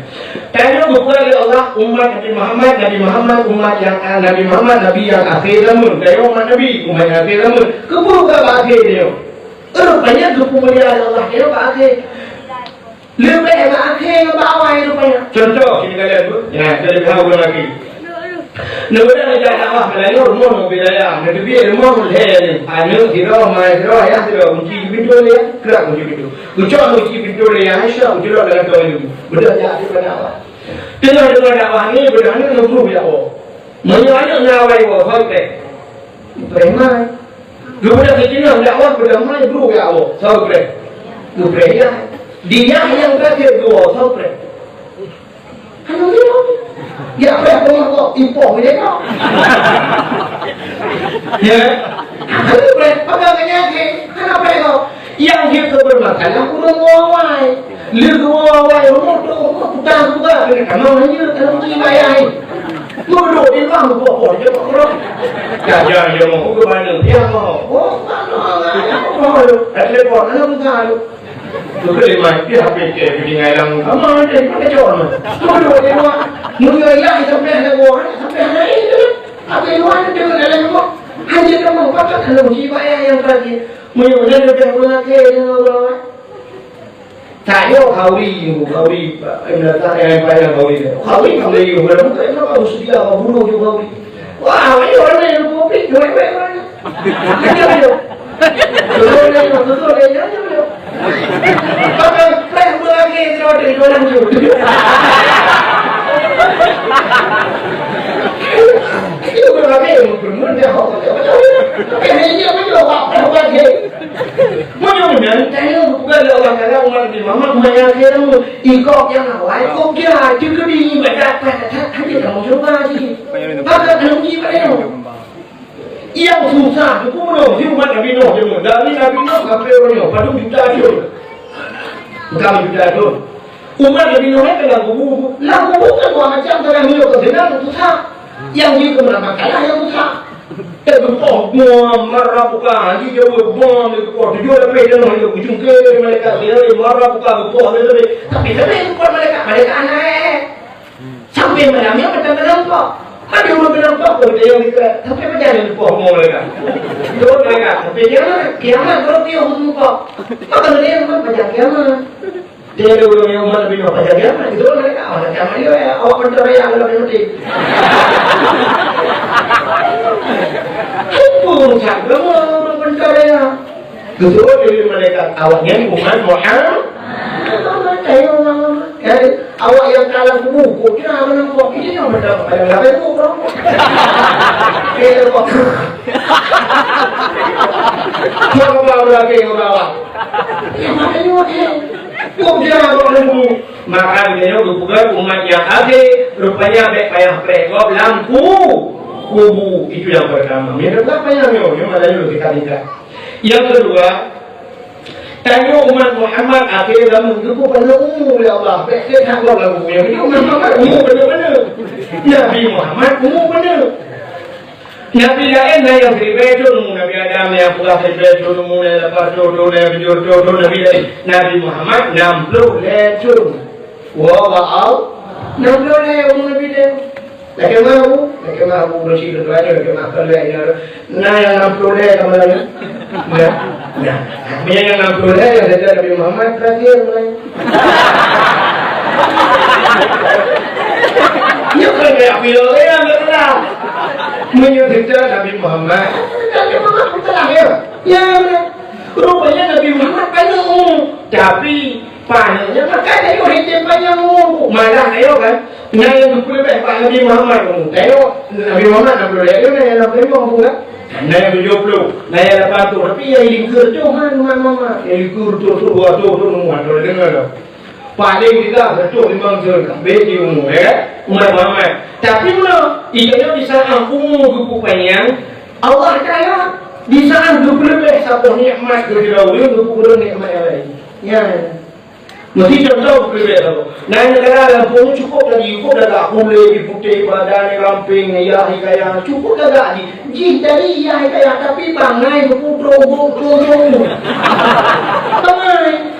Tanyoe geupeugah lé Allah, umat Nabi Muhammad, Nabi Muhammad, umat yang, ah, Nabi Muhammad, Nabi yang akhé zaman. Tanyoe umat Nabi, umat yang akhé zaman. Keupeue ka bak akhé nyoe? Rupanya geupeumulia lé Allah, tanyoe bak akhé. Leubeh bak akhé ngon bak awai rupanya. Contoh, sini kalian tu. Ya, kita lebih tahu lagi. Neubeudang ijak dakwah Melayu, rumoh ngon bidaya. Neuteubiet rumoh ngon lhèe ni. Aneuk sidroe, ma sidroe, ayah sidroe. Kunci pintoe lé, krak kunci pintoe. Kucok kunci pintoe lé, Aisyah, kuculok dalam kawan tu. Beudôh jak di dakwah. Teungoh deungoe dakwah ni, beudôh aneuk neubruh jak woe. Meunyoe aneuk na awai woe, hôi teh. Preman. Geupeugah keu jinoe dakwah, geupeugah mai bru ya Allah, saboh preh. Geupreh ya. Dia yang terakhir dua, saboh preh. Hana dia. Ya preh teuma kok ipoh dia kok. Ya. Hana preh, pakai penyakit. Hana preh kok. Yang dia kebermasalah ureueng awai. Lheueh geuwoe awai rumoh, trok rumoh, peugah, peugah, keuneuk tamong nyan, tamong ci bayah. Meuduek di bang, boh-boh jeuet bak uroe. Jajan jeuet meuh, keu baneuk, piah meuh. Oh, eh, telepon, aneuk muda tu. Tu keu lima, piah H P ke, keu tinggai lam, sama ada, mana cor meuh. Meuduek di luwa. Meunyoe yah sampai hana woe, sampai hana itu. Tapi luwa tu dalam rumah. Hanya kamu pakat kalau ci bayah yang terakhir. Meunyoe hana ada ureueng akhé deungon awai. Tanyoe khauri, khauri, eh, binatang, eh, payah khauri. Khauri ka meulayeue, bukan, bukan, bukan, harus dia, bunuh juga khauri. Wah, ayo, ayo, ayo, kopi, ayo, ayo, ayo. Ayo, ayo. Betul, ayo, betul, ayo, ayo, ayo. Pakai plastik lagi, sudah ada dua lanjut. Itu berapa yang bermula, dia hok, dia hok, dia hok. Tapi dia punya hok, hok, hok. Mudah-mudahan tanyoe geupeugah lé Allah Taala umat Nabi Muhammad, umat nyang akhé zaman. Ikok nyang awai, ikok dia, jeuet keu di ibadat, hana kamoe cuba jih. Maka kamoe jih pada nyoe. Nyang susah, jeuet keu umat Nabi Nuh jameun. Dari Nabi Nuh sampai uroe nyoe, padum juta thôn. Bukan juta thôn. Umat Nabi Nuh nyan lam kubu. Lam kubu kan dua macam, dalam hidup kesenangan susah. Nyang jeuet keu masalah nyang susah. Eh, geupoh bom, mara buka, di Jawa bom, geupoh tujoh lapéh tanoh, di ujong ke malaikat, di Jawa mara buka, geupoh, tapi, tapi, tapi geupoh malaikat, malaikat aneuk, eh. Sampai malam nyan, mata meulampau. Ada ureueng meulampau, oh, dia yang dekat. Sampai macam mana geupoh bom malaikat? Turun malaikat, sampai kiamat, kiamat, kalau dia ureueng muka. Maka dia yang macam kiamat. Dia ada ureueng nyang umat Nabi Nuh, pajan kiamat. Itu kan mereka, oh, kiamat dia, ya, awak bentar ya, kalau dia mati. Itu urusan agama, ureueng bentar ya. Betul, jadi mereka, awak nyan umat Muhammad. Ayo, umat Muhammad. Eh, awak nyang ka lam kubu, kok kira mana kok kira nyang betul pada lam kubu. Eh, kok. Kok kau lagi orang. Yang mana ni, eh? Kok kira orang lam kubu? Maka geutanyoe geupeugah umat nyang akhé, rupanya bèk payah preh gob lam ku-, kubu. Itu yang pertama. Yang kedua, apa yang nyoe? Nyoe malah nyoe kita minta. Yang kedua, tanyoe umat Muhammad akhé zaman geupeupanjang umu lé Allah. Bèk keu that gob lam kubu. Yang kedua, umat Muhammad umu beuna-beuna. Nabi Muhammad umu beuna. Nabi laén na nyang siribèe thôn umu, Nabi Adam nyang peugah siribèe thôn umu, na nyang lapan reutôh thôn, na nyang tujoh reutôh thôn, Nabi laén. Nabi Muhammad nam ploh lhèe thôn. Wa ba'al, nam ploh lhèe umu Nabi laén. Lakèe meu'ah, lakèe meu'ah, umu Nabi laén, lakèe meu'ah, lakèe meu'ah. Na nyang nam ploh lhèe ka mulai. Nah, nah. Meunyo nyang nam ploh lhèe nyang seutôt Nabi Muhammad terakhir mulai. Nyoe kan kayak piloe nyang geupeugah. Meunyo seutôt Nabi Muhammad, Nabi Muhammad peutelah ya. Ya, betul. Rupanya Nabi Muhammad panjang umur, tapi panjangnya maka dari orang yang panjang umur. Malah ayo kan, na nyang geupeuleubeh bak Nabi Muhammad umur. Ayo, Nabi Muhammad enam puluh lima, ayo na nyang enam puluh lima umur kan? Na nyang tujoh ploh, na nyang lapan ploh, tapi nyang likot tu man, man, man, man. Nyang likot tu, tu, dua tu, tu, tu, tu, tu, tu. Paling tidak seratus lima puluh tahun, habis di umur, ya kan? Umat Muhammad. Tapi meunoe, itanyoe di saat umur geupeupanjang, Allah Taala di saat geupeuleubeh saboh nikmat keu sidroe ureueng, geupeukureueng nikmat nyang laén. Ya. Mesti contoh geupeuleubeh saboh. Nah, negara lampôh cukup tadi, cukup dah tak kulét, putéh, badan ramping, ya hikayah, cukup dah tak di. Jih tadi ya hikayah, tapi bangai beku trok ubok trok ubok. Bangai.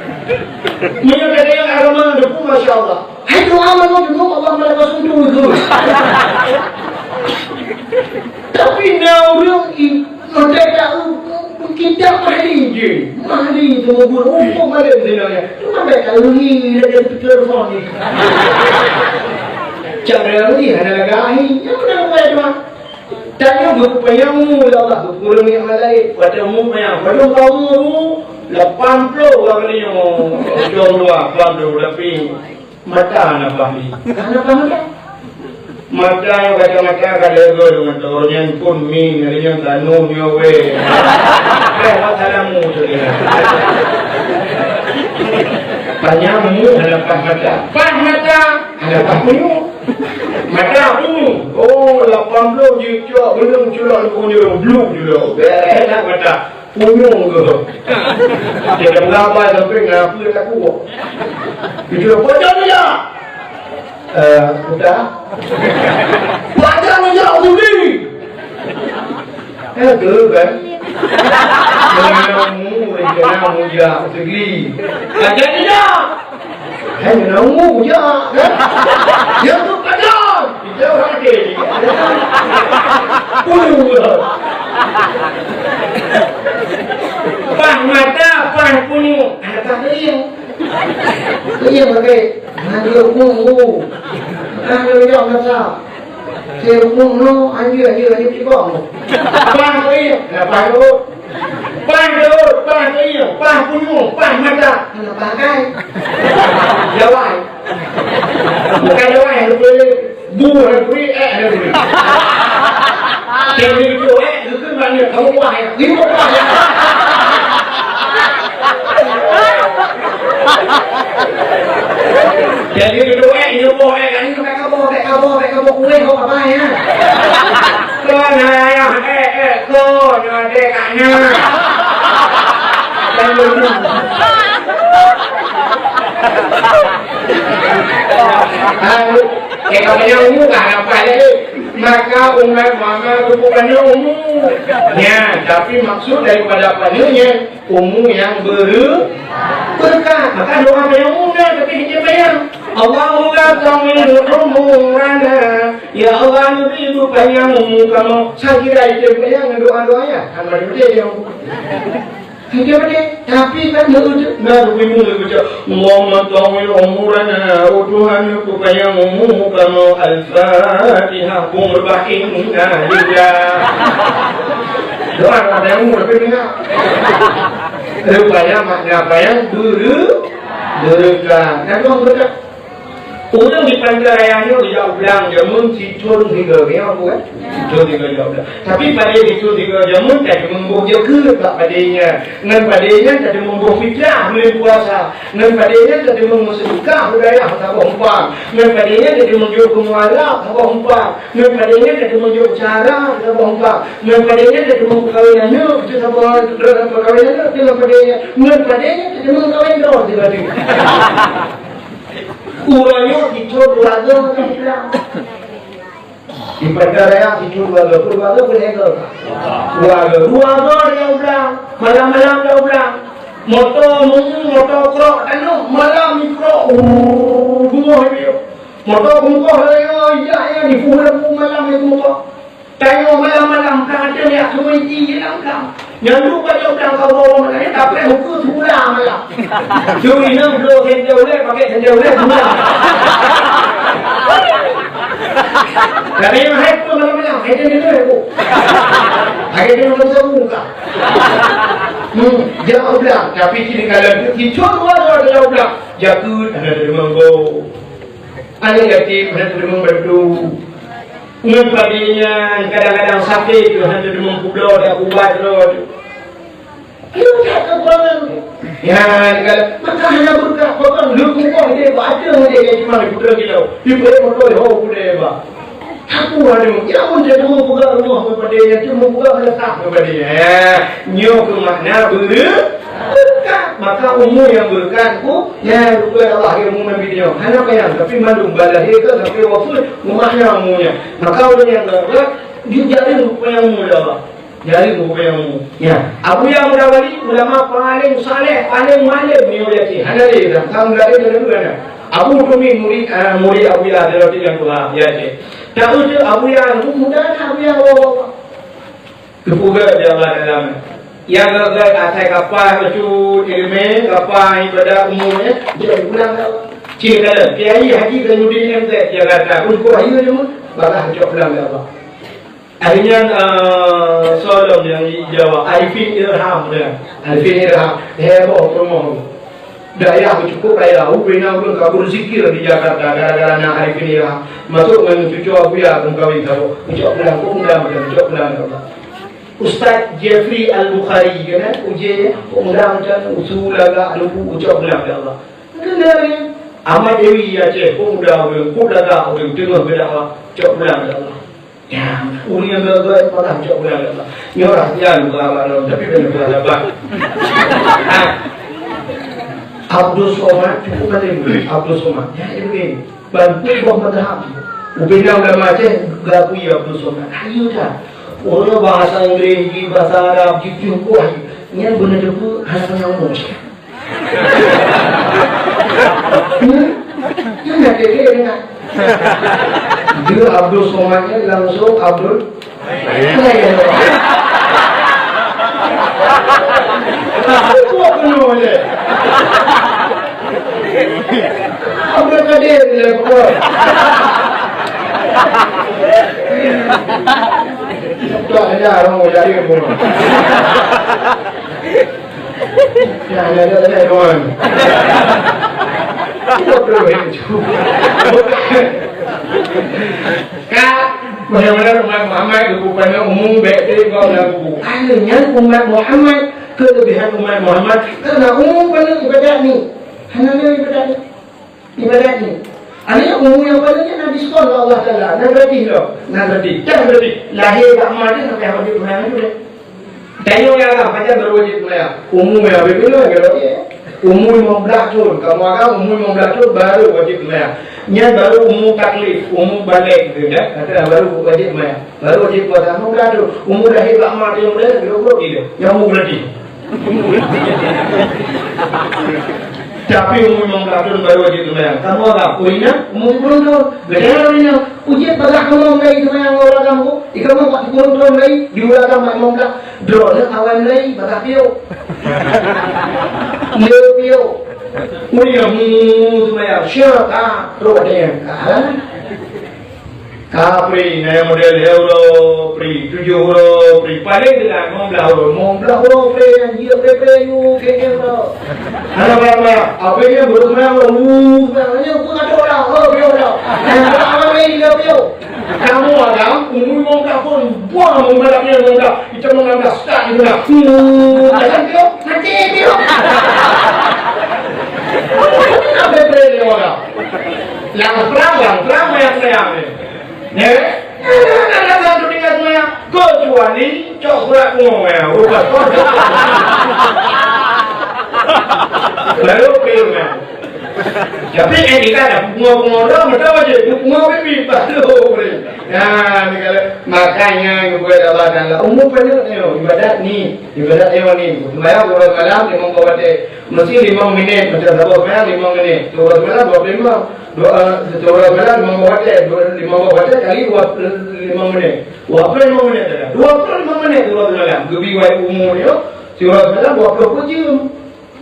Meunyoe gata nyang agama deuk, masya Allah. Hai doa manoe deungoe Allah malaikat suntung itu. Tapi na ureueng i-, merdeka, uh, kitab mahli je. Mahli tu meubuet umpuk malem sebenarnya. Cuma bèk ka luri lagèe telepon ni. Cara ni hana lagak ahi. Yang mana buat doa? Tanyoe geupeupanjang umu lé Allah, geupeukureueng nikmat laén. Watèe umu panyang, padum ka umu lapan ploh ka kali nyoe, ujong dua, lapan ploh, tapi mata hana paih lé. Hana paih lé. Mata nyoe kacamata ka lhèe goe deungon teuh, nyan pun mi, nyan tanoh nyoe wèh. Eh, wassalamu saudara. Panyang umu hana paih mata. Paih mata hana paih umu. Mata umu. Oh, lapan ploh jicok, belum culok, belum culok. Bèk mata. Punyueng keuh. Dia dah mengapa sampai ngapa takut. Itu pocong dia. Eh, udah. Pocong dia, Budi. Eh, tu kan. Mengenai mu, rencana mu, ya, Budi. Pocong dia. Hai, nanggu je, kan? Ya, tu padan. Kita orang ada ni. Puluh. Paih mata, paih punyueng. Ada paih keuieng. Keuieng pakai. Nah, dia umum tu. Nah, dia jauh masa. Saya umum no, anjir, anjir, anjir, cikong. Paih keuieng. Nah, paih tu. Paih rhot, paih keuieng, paih punyueng, paih mata. Hana paih kai. Jawai. Bukan jawai, hana boleh. Bu hana boleh, eh hana boleh. Jadi itu, eh, itu mana? Kamu wah ya? Ini wah ya? Jadi itu, eh, ini wah ya? Ini bèk kaboh, bèk kaboh, bèk kaboh kueh, kok apa ya? Kon ayah, eh, eh, kon adek kaknya. Lalu, eh, kalau yang murah dapat lagi. Maka umat mama tu bukan umu. Ya, tapi maksud daripada apa ni? Umu nyang bere-, berkat. Maka doa panyang umu dah, tapi hijab panyang. Allahumma tawwil umurana. Ya Allah, neubri panyang umu kamoe. Saya kira hijab panyang doa-doa ya. Kan bagi betul dia. Hijab betul. Tapi kan dia tu, nah, lebih mula baca, Allahumma tawwil umurana. Oh Tuhan, neupanyang umu kamoe. Al-Fatihah. Bung rebah inna lillah. Doa panyang umu, tapi dengar. Rupanya makna panyang dulu, dulu kan. Kan Tuhan berkat. Ureueng di Pagaraya nyoe geujak u blang jameun sithon sigoe, ngieng bukan? Sithon sigoe jak u blang. Tapi padé sithon sigoe jameun, tadeungoe boh jakeuet bak padé nyan. Ngon padé nyan tadeungoe boh fitrah buleuen puasa. Ngon padé nyan tadeungoe meuseudeukah beudayah saboh umpang. Ngon padé nyan tadeungoe jok keu mualaf saboh umpang. Ngon padé nyan tadeungoe jok cara saboh umpang. Ngon padé nyan tadeungoe peukawen aneuk saboh, peukawen aneuk ngon padé nyan. Ngon padé nyan tadeungoe kawen droe sigoe. Uroe nyoe sithon dua goe nyang u blang. Di Pagaraya sithon dua goe, dua goe peureulèe goe. Dua goe, dua goe nyang u blang. Malam-malam nyang u blang. Moto meungieng, moto krok tanoh, malam ikrok. Urr, bungoh ipiôh. Moto bungkôh lagèe nyoe, ijak nyan dipuhôi lampu malam lé moto. Tanyoe malam-malam ka ada jak keumeudi di lam blang. Nyan dum bak blang ka uroe malam nyan, tapi ukeue seublah malam. Curi nyan bloe senter ulèe, pakai senter ulèe seublah. Tapi nyang hai pun malam-malam, hai teuntèe tu. Hai teuntèe tu buka. Hmm, jak u blang, tapi cit kalon tu, cit dua dua jak u blang. Jakeuet hana teurimong goe. Aneuk yatim hana teurimong bantu. Ngon padé nyan, kadang-kadang sakét tu, hana teurimong publoe, dak ubat droe tu. Ayo, that keukurangan. Ya, kalau maka hana beureukat, bahkan leumoh deh, bak ateueh deh, cuma diputar kilo. Ibu motor, ho, pudeh, bah. Aku anu, ya pun teurimong peugah rumoh ngon padé nyan, teurimong peugah leusah ngon padé nyan. Eh, nyoe keuh makna beureu-, beureukat. Maka umu nyang beureukat ku, nyan rukon Allah nyang umu Nabi nyoe. Hana payah, tapi mandum bak lahé ka sampai wafeuet, makna umu nyan. Maka ureueng nyang beureukat, jeuet jareung rukon nyang umu lé Allah. Jareung rukon nyang umu. Ya. Abuya Muda Wali, ulama paléng saleh, paléng malém nyoe di Aceh. Hana lé, dah tahun laén dah dulu hana. Abu Tumi murid, ah, murid Abuya Jalauddin nyang tuha di Aceh. Tahu tu Abuya, muda na Abuya, wa, wa, wa. Geupeugah di Allah dalam. Nyang geupeugah asai kapah bacut ileumèe, kapah ibadat umur, eh, jadi pulang ke Allah. Cik kata, Kiai Haji Zainuddin M Z Jakarta, pun kok ayu je mun, balah cok pulang ke Allah. Akhirnya, eh, soalnya yang dijawab, Arifin Ilham, ya. Arifin Ilham, heboh promo. Dayah cukup raya, ubena ureueng ka beuzikir di Jakarta gara-gara na Arifin Ilham. Masuk ngon cucu Abuya meukawen saboh. Cucok pulang, kok muda macam cucok pulang. Ustaz Jeffrey Al-Bukhari, kan, eh? Uje, kok muda macam usul lagak lugu, cucok pulang, ya Allah. Kenal, ya? Ahmad Dewi Aceh, kok muda ureueng, kok lagak ureueng, teungoh berdakwah, cucok pulang, ya Allah. Ya, ureueng nyang gagah malah jak ulang Allah. Nyoe rahsia luka awak lom, tapi bukan luka sabar. Ha. Abdul Somad cukup penting. Abdul Somad. Ya, ini. Bantu boh madhab. Ubena ulama Aceh gabui Abdul Somad. Ayo dah. Orang bahasa Inggris, bahasa Arab, gitu, wah. Nyan beuna teupeu hana nyambung. Hmm? Nyan deh, deh, deh. Dia Abdul Somad nyan langsung Abdul. Buat penuh je. Abdul Kadir je, bukan. Tak ada orang mau jadi pun. Ya, ya, ya, ya, kawan. Ka, bagaimana umat Muhammad geupeupana umum bèk teuh gob lam kubu. Akhirnya umat Muhammad, kelebihan umat Muhammad, karena umum paneuk ibadat ni. Hana lé ibadat ni. Ibadat ni. Aneuk umu nyang paléng nyan na diskon lé Allah Taala. Na gratis lom. Na gratis. Kan gratis. Lahé bak ma teuh sampai habéh peumayan tu deh. Tanyoe nyang agam, pajan baru wajéb seumayang. Umu nyang habéh peumayan, kalau ye. Umu limong blah thon. Kamoe agam umu limong blah thon baru wajéb seumayang. Nyan baru umu taklif, umu balek tu, ya. Kata baru wajéb seumayang. Baru wajéb puasa. Umu blah thon. Umu lahé bak ma teuh, umu blah thon, kira-kira gila. Nyang umu gratis. Tapi umur limong blah thon baru wajéb seumayang. Kamoe agam, oh inong, umur siploh thon. Geutanyoe inong, ujét bagah kamoe mulai seumayang ngon ureueng agam ko. Ikamoe empat puluh thon mulai, di ureueng agam limong blah. Droeneuh awai mulai, bagah piôh. Lé piôh. Ureueng inong, hmm, seumayang. Siapa? Droeneuh. Ah. Ka pri, na nyang model lhèe uroe pri, tujoh uroe pri, paléng teulat limong blah uroe, limong blah uroe pri, nyang jeuet pri-pri, yu, kèe-kèe uroe. Hana payah-payah, abéh nyan beureumeung uroe, wu, nyan pun ka trôk dah, oh, piôh, Awak lain dia piôh. Kamu ada umur lima belas pun, buang umur lima belas, lima belas. Kita mau enam belas, start di mana? Hmm, jangan piôh, mati piôh. Apa yang dia orang? Yang perang, yang perang, yang sayang ni. Ya? Ada satu tinggal semuanya. Kecuali cok surat bunga ya. Ubah. Lalu piôh ya. Tapi eh, kita ada bunga-bunga dah, betul aja. Bunga bibi, baru boleh. Nah, ni kalau makanya kepada Allah Taala, umur penuh ni, ibadat ni, ibadat ni, ni. Sembahyang dua belas malam, lima belas waktu. Mesti lima minit, macam sabar sembahyang lima minit. Dua belas malam, dua puluh lima. Dua, eh, dua belas malam, lima belas waktu. Dua, lima belas waktu kali dua, lima minit. Dua puluh lima minit dah. Dua puluh lima minit, dua belas malam. Lebih baik umur ni, dua belas malam, dua puluh jam.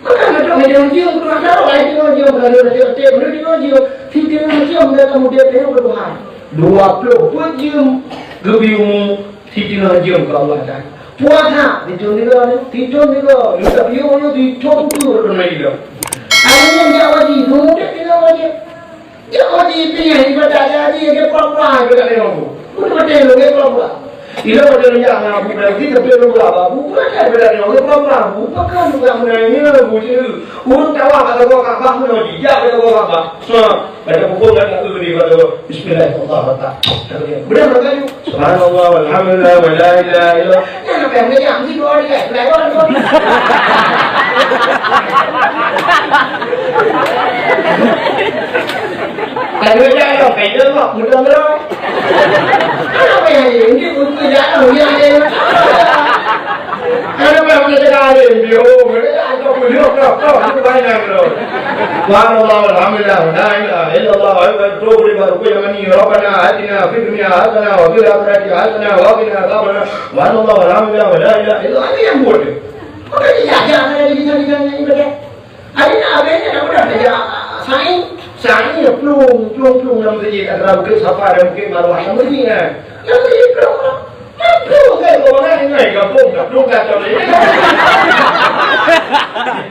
Maka nak meunyoe jeuem keuluwa, laén jeuem, kalau ada tiep-tiep meunyoe jeuem, siteungoh jeuem lam udép nyoe keu Tuhan. Dua ploh peuet jeuem geubri umu, siteungoh jeuem keu Allah Taala. Puasa, sithon tiga, sithon tiga, minta piôh nyoe sithon tu keuneuk hilang. Akhirnya jak haji, meunyoe udép tinggai haji. Jangan dipiôh ibadat haji, dia pura-pura ibadat lima puluh. Betul-betul dia pura-pura. Ila pada dia nak bukan kita perlu apa? Bukan ibadat lima puluh, pura-pura. Bukan bukan menanya bukan. Urang tawa kata gua Ka'bah mana dia kata gua Ka'bah. Nah, ada pukul kata tu dia kata gua Bismillahirrahmanirrahim. Benar tak? Subhanallah walhamdulillah wala ilaha illallah. Nah, apa yang dia mesti dua hari ya. Kalau dah ada faedah kok, mudah-mudahan. Apa yang ini? Ini untuk jalan, dia ada. Kalau belum kita ada, dia, oh, mereka ada pun, dia, dia, dia, dia, banyak, bro. Subhanallah, alhamdulillah, la ilaha illallah, Allahu akbar, baru yang ni, Rabbana atina fid dunya hasanah wa fil akhirati hasanah wa qina adzabannar. Subhanallah, alhamdulillah, la ilaha illallah. Ada yang buat dia. Apa dia jaga ada di sana, di sana, ibadah? Hari na abéh nyan dak mudah saja. Sa'i, sa'i ya plueng, plueng, plueng lam masjid antara Bukit Safa dan Bukit Marwah lam masjid kan. Lam masjid plueng, plueng. Plueng kan orang lain kan, gampông dah plueng dah tahu ni.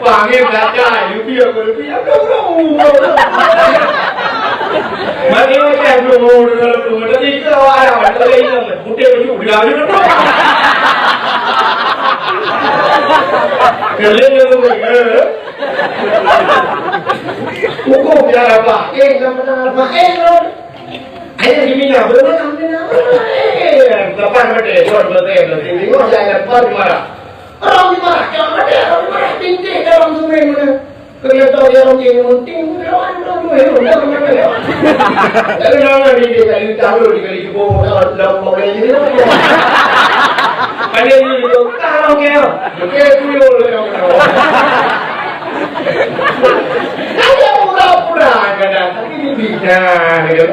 Panggil dah dah, lupi aku lupi, aku plueng. Mari kita plueng, plueng, plueng. Tadi ke awak ada, ada lain kan. Putih baju, dia ada plueng. Kalian yang plueng. Hukum di Arafah. Eh, dalam padang Arafah. Eh, non. Ayah di Mina. Berapa tahun Mina? Eh, lapan berarti. Dua berarti. Berarti lima, saya dapat di mana? Orang di mana? Jangan ada orang di mana. Tinggi dalam sungai mana? Kalau tahu ya, orang di Munting, lawan orang tu, ya, orang tu, ya. Tapi jangan di, di kali tahu, di kali jebol, dalam, dalam, dalam, dalam, ada yang di, tahu ke? Oke, tuyul, ya. Ada pura-pura kadang, tapi dia bicara, ya.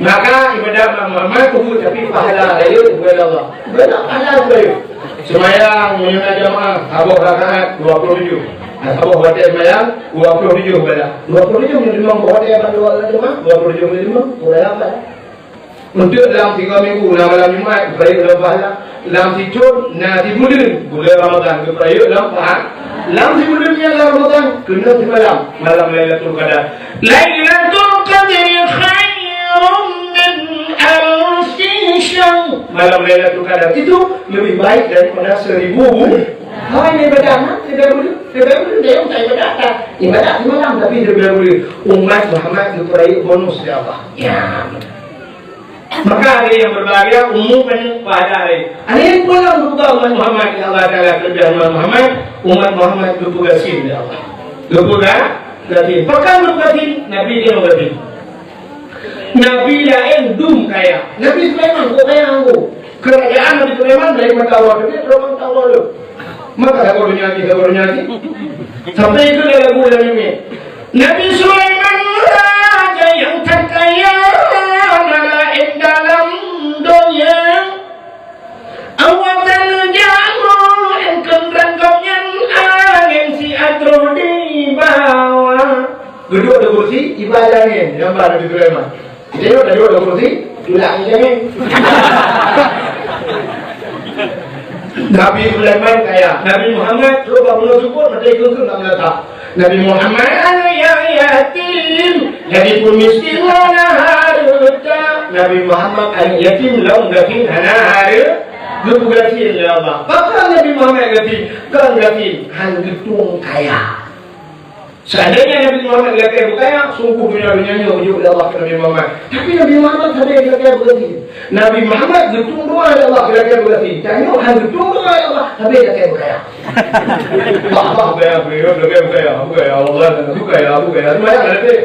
Maka ibadat Imam Muhammad kubu, tapi pahala raya bukan Allah. Bukan pahala raya. Sembahyang meunyoe na jamaah saboh rakaat dua puluh tujuh. Nah, saboh watèe sembahyang dua puluh tujuh bala. Dua puluh tujuh meunyoe limong watèe ban dua jamaah, dua puluh tujuh meunyoe limong, dua puluh lapan. Untuk lam tiga minggu, na malam Jumaat, geupeurayeuk lom pahala. Lam sithon, na sibuleuen, buleuen Ramadhan, geupeurayeuk lom pahala. Lam sibuleuen nyan lam Ramadhan, keunoe simalam, malam Lailatul Qadar. Lailatul Qadri khairum min alfi syahr. Malam Lailatul Qadar itu lebih baik daripada seribu bulan. Hai, ibadat, ha? Ibadat dulu, ibadat dulu, dia tak ibadat, tak. Ibadat simalam, tapi dia ibadat dulu. Umat Muhammad geupeurayeuk bonus, ya Allah. Ya. Maka hadirin yang berbahagia, umum kan pahala hari. Hadirin pulang kepada umat Muhammad, ya Allah Taala, kelebihan umat Muhammad, umat Muhammad geupeugah sin, ya Allah. Geupeugah sin. Pakon geupeugah sin? Nabi dia geupeugah sin. Nabi laén dum kaya. Nabi Sulaiman kok kaya anggo. Kerajaan Nabi Sulaiman dari mata Allah tu, dia terang mata Allah tu. Maka saboh dunia ni, saboh dunia ni. Sampai itu dia lagu dalam ini. Nabi Sulaiman raja yang terkaya, na laén dalam dunia. Awak taneuh jamu, engkeun rangkap nyan angén siat roh di bawah. Duduk di kursi, ibadah angén, gambar Nabi Sulaiman. Kita yuk, dah duduk di kursi, tulak angén. Nabi Sulaiman kaya. Nabi Muhammad, cuba bunuh syukur, mata ikut tu nak meletak. Nabi Muhammad, ya, ya, Yatim, jadi pun miskin hana hareuta. Nabi Muhammad aneuk yatim lom gasien hana hareuta. Geupeugasien lé Allah. Pakon Nabi Muhammad gasien? Kon gasien, han geutueng kaya. Seandainya Nabi Muhammad lakée beukaya, sungguh donya-donya nyoe geujok lé Allah keu Nabi Muhammad. Tapi Nabi Muhammad sabe lakée beugasien. Nabi Muhammad geutueng doa lé Allah keu lakée beugasien. Tanyoe han geutueng doa lé Allah, sabe lakée beukaya. Bah, bah, beukaya, beukaya, beukaya, beukaya, Allah, beukaya, beukaya. Seumayang ada teh.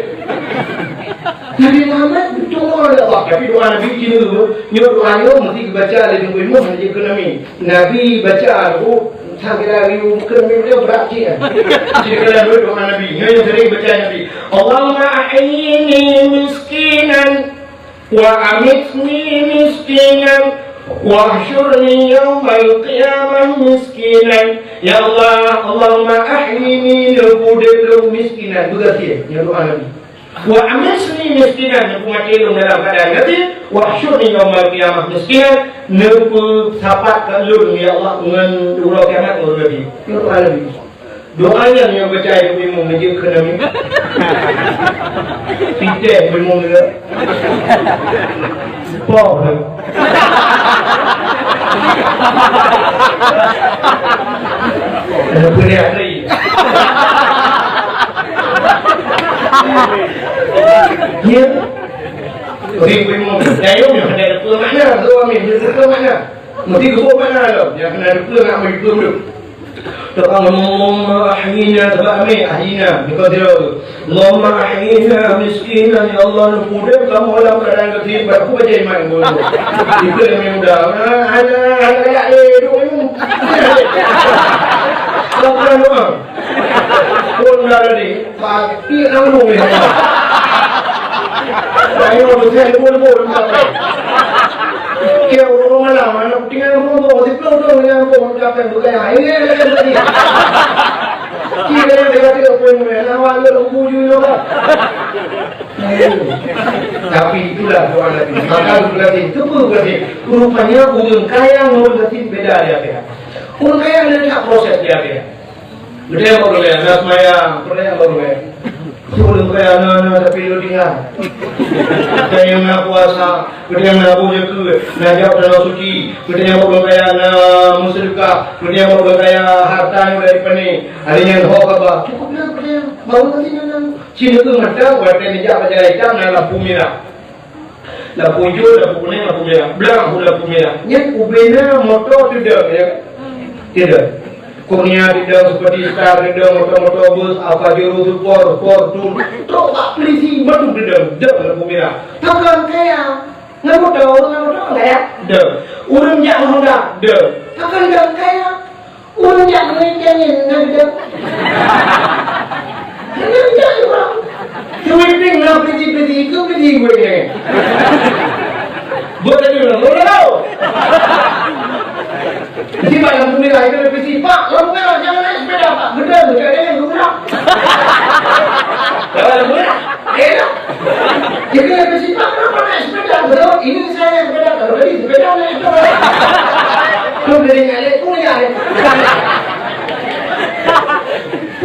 Nabi Muhammad geutueng doa lé Allah, tapi doa Nabi keuneuk, nyoe doa nyoe meusti geubaca lé Nabi Muhammad jeuet keu Nabi. Nabi baca, oh, Sang kira ribu bukan ribu dia berat cik kan. Cik kira dua doa Nabi. Nyonya sering baca Nabi. Allahumma ahyini miskinan wa amitni miskinan wa ahsyurni yaumal qiyamah miskinan. Ya Allah, Allahumma ahyini, neupeuudeb lôn miskinan. Beugasiet, nyoe doa Nabi. Wa amitni miskinan, neupeumaté lôn dalam keuadaan gasien, wa ahsyurni yaumal qiyamah miskinan, neupeusapat keu lôn, ya Allah, ngon uroe kiamat ngon uroe gasien. Nyoe doa Nabi. Doa nyan nyang baca Ibu Imum neujeuet keu Nabi. Piteh Ibu Imum nyoe. Poh. Ada punya hari. Ya. Jadi, Ibu Imum, dayung yang ada dua makna, dua makna, dua makna. Mesti dua makna tu. Yang kena dua nak bagi dua dulu. Allahumma ahyina, sebab amé, ahyina, bukan dia tu. Allahumma ahyina miskinan, ya Allah, neupeuudeb kamoe lam keuadaan gasien, bak aku baca iman dulu. Itu yang muda. Ah, ada, ada galak, eh, duk minum. Lakukan doa. Pun dah tadi, mati nanggung ni. Ayo, tu saya dulu, dulu, dulu. Kira ureueng malam, aneuk tinggai rumoh, siplôh thôn lam kampung, meucapée beukaya. Ini adalah yang tadi. Kira yang tadi, apa yang mana? Nama lu, lu, lu, lu, lu. Tapi itulah doa Nabi. Maka berarti, itu pun berarti. Rupanya, ureueng kaya ngon gasien beda di akhirat. Ureueng kaya ada tak proses di akhirat. Geutanyoe bak ureueng kaya na seumayang, geutanyoe bak ureueng kaya. Ureueng kaya na, na, tapi lôn tinggai. Geutanyoe na puasa, geutanyoe na boh jakeue, na jak u tanoh suci, geutanyoe bak ureueng kaya na meuseudeukah, geutanyoe bak ureueng kaya hareuta nyang dari pané. Ada nyang ho kaba. Cukup na geutanyoe. Baru nanti na, na. Sinoe keuh mantong watée neujak bak jalan itam na lampu mirah. Lampu ijo, lampu kunéng, lampu mirah. Blang u lampu mirah. Nyan ubena moto teudong, ya. Teudong. Kurnia teudong, seperti Star teudong, moto-moto bus, Pajero, Sport, Sport, Tour. Trok bak polisi, madu teudong, dong lampu mirah. Takon kaya. Ngon moto, ngon moto kaya. Dong. Ureueng jak ngon Honda, dong. Takon dong kaya. Ureueng jak meuieng nyan na geutanyoe. Hana geutanyoe, Bang. Sweeping na prisi-prisi, itu prisi gue nyan. Buat tadi ulang, ulang tau. Jadi, Pak, lampu merah itu ada prisi. Pak, lampu merah, jangan naik sepeda, Pak. Betul, betul, jangan naik sepeda. Kalau lampu merah, eh, dah. Jadi, ada prisi, Pak, kenapa naik sepeda? Betul, ini saya naik sepeda. Kalau tadi sepeda naik itu. Tuh, dari nyalek, tuh, ya.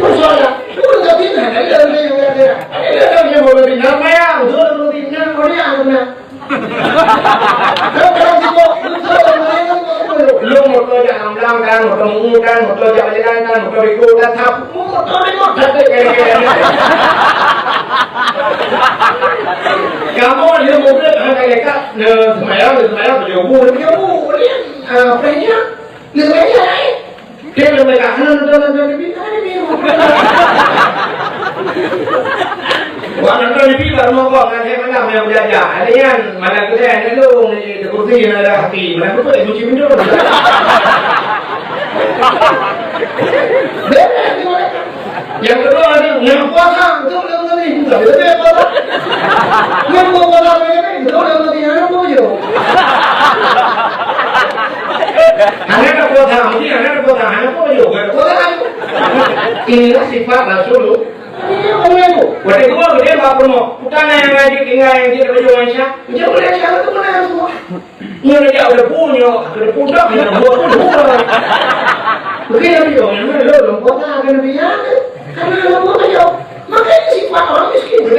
Persoalan, udah nggak pindah, kan? Udah, udah, udah, udah. Ada, ada, ada, udah pindah, apa ya? Udah, udah pindah, apa ya? Udah. Udah, udah, udah, udah, udah, udah. Lu moto jak namblang kan, moto mungu kan, moto jak jalan kan, moto bego kan, tap, moto bego, tap, tap, tap, tap. Kamu dia mobil, kan, kayak kak, nah, semayang, semayang, berjumpa, berjumpa, dia, ah, apa ini, ya? Leueh nyan, eh. Dia leueh nyan, hana nonton, nonton T V, hana T V. Wah, nonton T V baru mokok, ngan saya malam yang belajar. Ada yang malam tu saya nak lung, di kursi yang ada hati. Malam tu tak kunci pintu. Beres tu, eh. Yang kedua ada, yang puasa, tu belum tadi. Bukan, dia puasa. Yang puasa, tu belum tadi. Hana puasa, mungkin hana puasa, hana puasa. Inilah sifat Rasul. Ini yang boleh tu. Waktu kedua, dia bawa promo. Bukan yang ngaji tinggal yang dia baju Aisyah. Dia boleh Aisyah tu mana semua. Nyoe jak u depu nyoe, u depu dak nyoe buat u depu. Mungkin Nabi nyoe, nyoe lôn, lôn kota ke Nabi nyan. Karena lôn buat nyoe. Maka ini sifat orang miskin.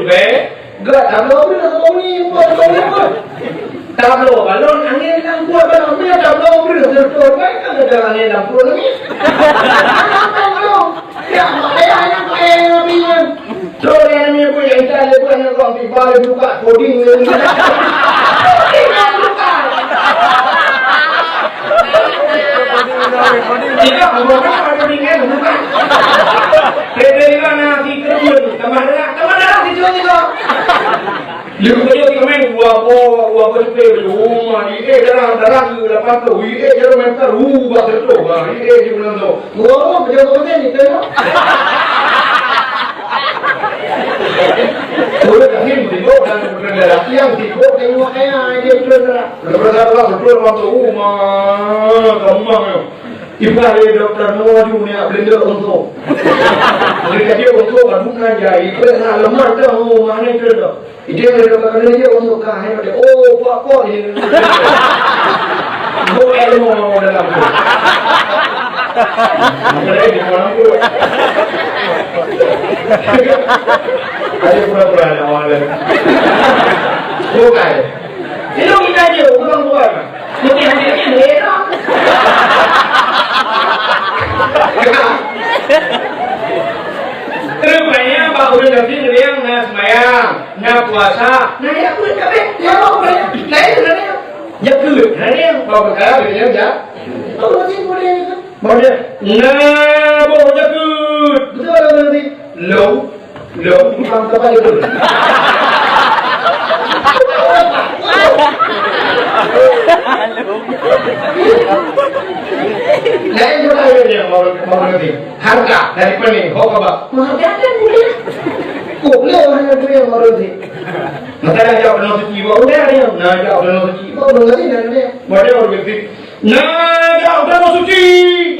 ribèe, gak tabloe bri satu ni, buat satu ni pun. Tabloe balon angén lam pruet balon, bila tabloe bri satu ribèe, kan ada angén lam pruet ni. Ya, makanya anak saya yang bingung. Trok lé aneuk miet buet nyang itat lé buet nyang kong tiba lé buka coding lé. Coding nyang buka. Tidak, bukan coding nyang buka. Beda juga na si kerumun, tambah darah, tambah darah si kerumun juga. Lé buka juga komen, dua po, dua po cepe, rumah, ide darah, darah ke lapan tu, ide jarum meter, uh, bak tertutup, bah, ide di bulan tu. Guru, pejabat ni, tengok. Guru, kami sibuk dan bergerak siang, sibuk tengok saya, dia bergerak. Bergerak, bergerak, betul, masuk rumah, gampang ya. Ibrah dia doktor Noah tu ni, blender untuk. Dia kata dia untuk, bukan jahit, dia nak lemah dah, oh, mana itu dah. Ide lé ka keuneuk jeuet untuk ka, hai, oh, puak-puak jih. Buet ilmu dalam tu. Apa lagi di dalam tu? Ada pura-pura nak awak lain. Bukan. Itu kita je, bukan-bukan. Mungkin hati-hati mereka. Rupanya bak ureueng gasien ureueng na seumayang, na puasa, na jak peuet kabeh, ya Allah, banyak. Lain ureueng jak peuet, ureueng bak peukara ureueng jak. Ureueng gasien boleh. Boleh. Na boh jak peuet. Betul, ureueng gasien. Lom. Lom, tukang tempat itu. Lain juga ada yang mau, mau lebih. Harta dari mana? Ho kaba. Menghargakan boleh. Kok boleh orang yang boleh mau lebih? Maka dah jawab dalam suci, baru dia ada yang. Nah, jawab dalam suci, baru dia ada yang. Baru dia orang lebih. Nah, dah, udah mau suci.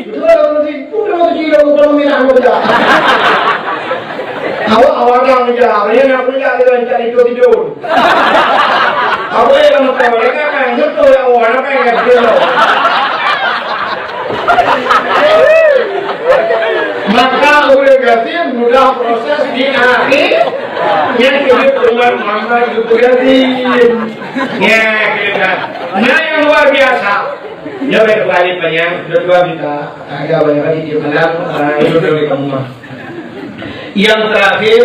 Betul, udah mau suci. Udah mau suci, dah bukan minah, udah. Awak, awak dah kerja. Hari ni aku lihat dia cari tidur, tidur. Apa yang kamu tahu? Mereka kan betul ya, awak apa yang dia tahu? Maka ureueng gasien mudah proses di akhir. Yang kedua, teman Muhammad Lutfi Gasien. Ya, kira. Nah, yang luar biasa. Nyoe bèk kali panyang, dua-dua minta agak banyak lagi di malam, ah, itu dari kamu mah. Yang terakhir,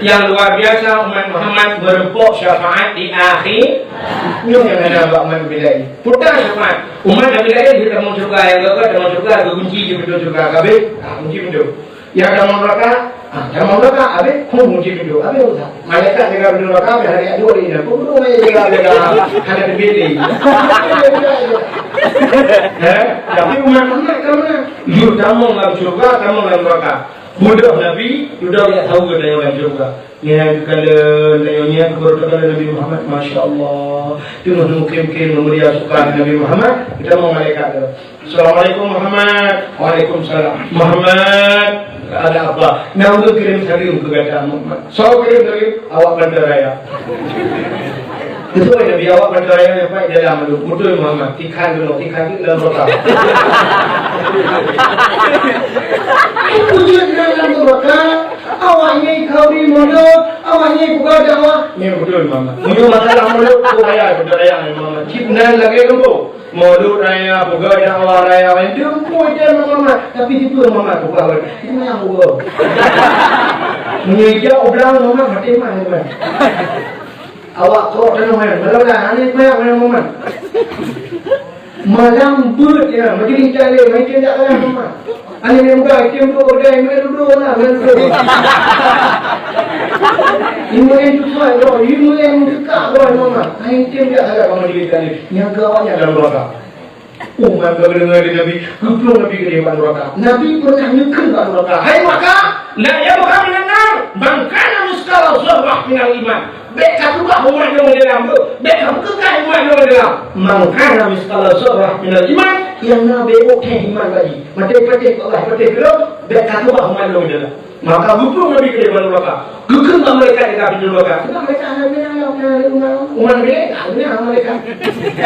yang luar biasa, umat Muhammad meureumpok syafaat di akhir. Nyoe nyang hana bak umat Nabi laén. Putar syafaat. Umat Nabi laén di tamong syurga, nyang gagah tamong syurga, geukunci di pintoe syurga. Kabeh, ah, kunci pintoe. Ya, tamong neuraka, ah, tamong neuraka, habéh, hum, kunci pintoe, habéh urusan. Malaikat jaga pintoe neuraka, habéh hari dua hari dah. Peue guna jaga, jaga, hana teubiet lé. Eh? Tapi umat Muhammad ka meunan. Yue tamong lam syurga, tamong lam neuraka. Mudah Nabi, mudah ya tahu kata yang lam syurga. Nyan geukalon, nyan geukalon Nabi Muhammad, masya Allah. Teungoh mungkin-mungkin meumulia suka Nabi Muhammad, geutamong malaikat tu. Assalamualaikum Muhammad. Waalaikumsalam. Muhammad, ada apa? Nah, untuk kirim salam ke gata Muhammad. Soe kirim salam? Awak Bandaraya. Betul Nabi, awak Bandaraya nyang paih dalam tu. Betul Muhammad. Tikhan dulu, tikhan dulu dalam kota. Betul dalam kota. Awak nyan khauri mulut, awak nyan buka dakwah. Nyan betul Muhammad. Meunyoe masalah mulut, tu payah Bandaraya Muhammad. Cit nan lagèe lembu. Mulut raya, peugah dakwah raya, itu pun dia Muhammad. Tapi itu Muhammad bukan. Itu yang bukan. Meunyoe ijak u blang Muhammad, maté mah Muhammad. Awak kok tanoh kan. Malam dah, aneh banyak Muhammad. Malam beut ya, majlis taklim, main tindak Muhammad. Aneh yang muda, itu yang duduk, dia yang duduk, duduk lah, dia duduk. Ilmu yang tu tuan, bro. Ilmu yang dekat, bro, Muhammad. Aneh itu yang tak ada, Muhammad, jadi taklim. Yang ke awaknya dalam neraka. Oh, maka mendengar dari Nabi, geuplueng Nabi ke dalam neraka. Nabi pernah nyeukheun bak neraka. Hai neraka, la yabqa minan nar man kana Mithqala dzarrah minal iman. Bèk ka keubah umat lôn di dalam tu. Bèk ka keukah umat lôn di dalam. Man kana mithqala dzarrah minal iman, nyang na bèk bukon iman lagi. Maté patéh Allah, patéh keudroe, bèk ka keubah umat lôn di dalam. Maka geupeu Nabi keu nuraka. Geukheun bak malaikat di pintoe nuraka. Malaikat, umat Nabi, umat malaikat.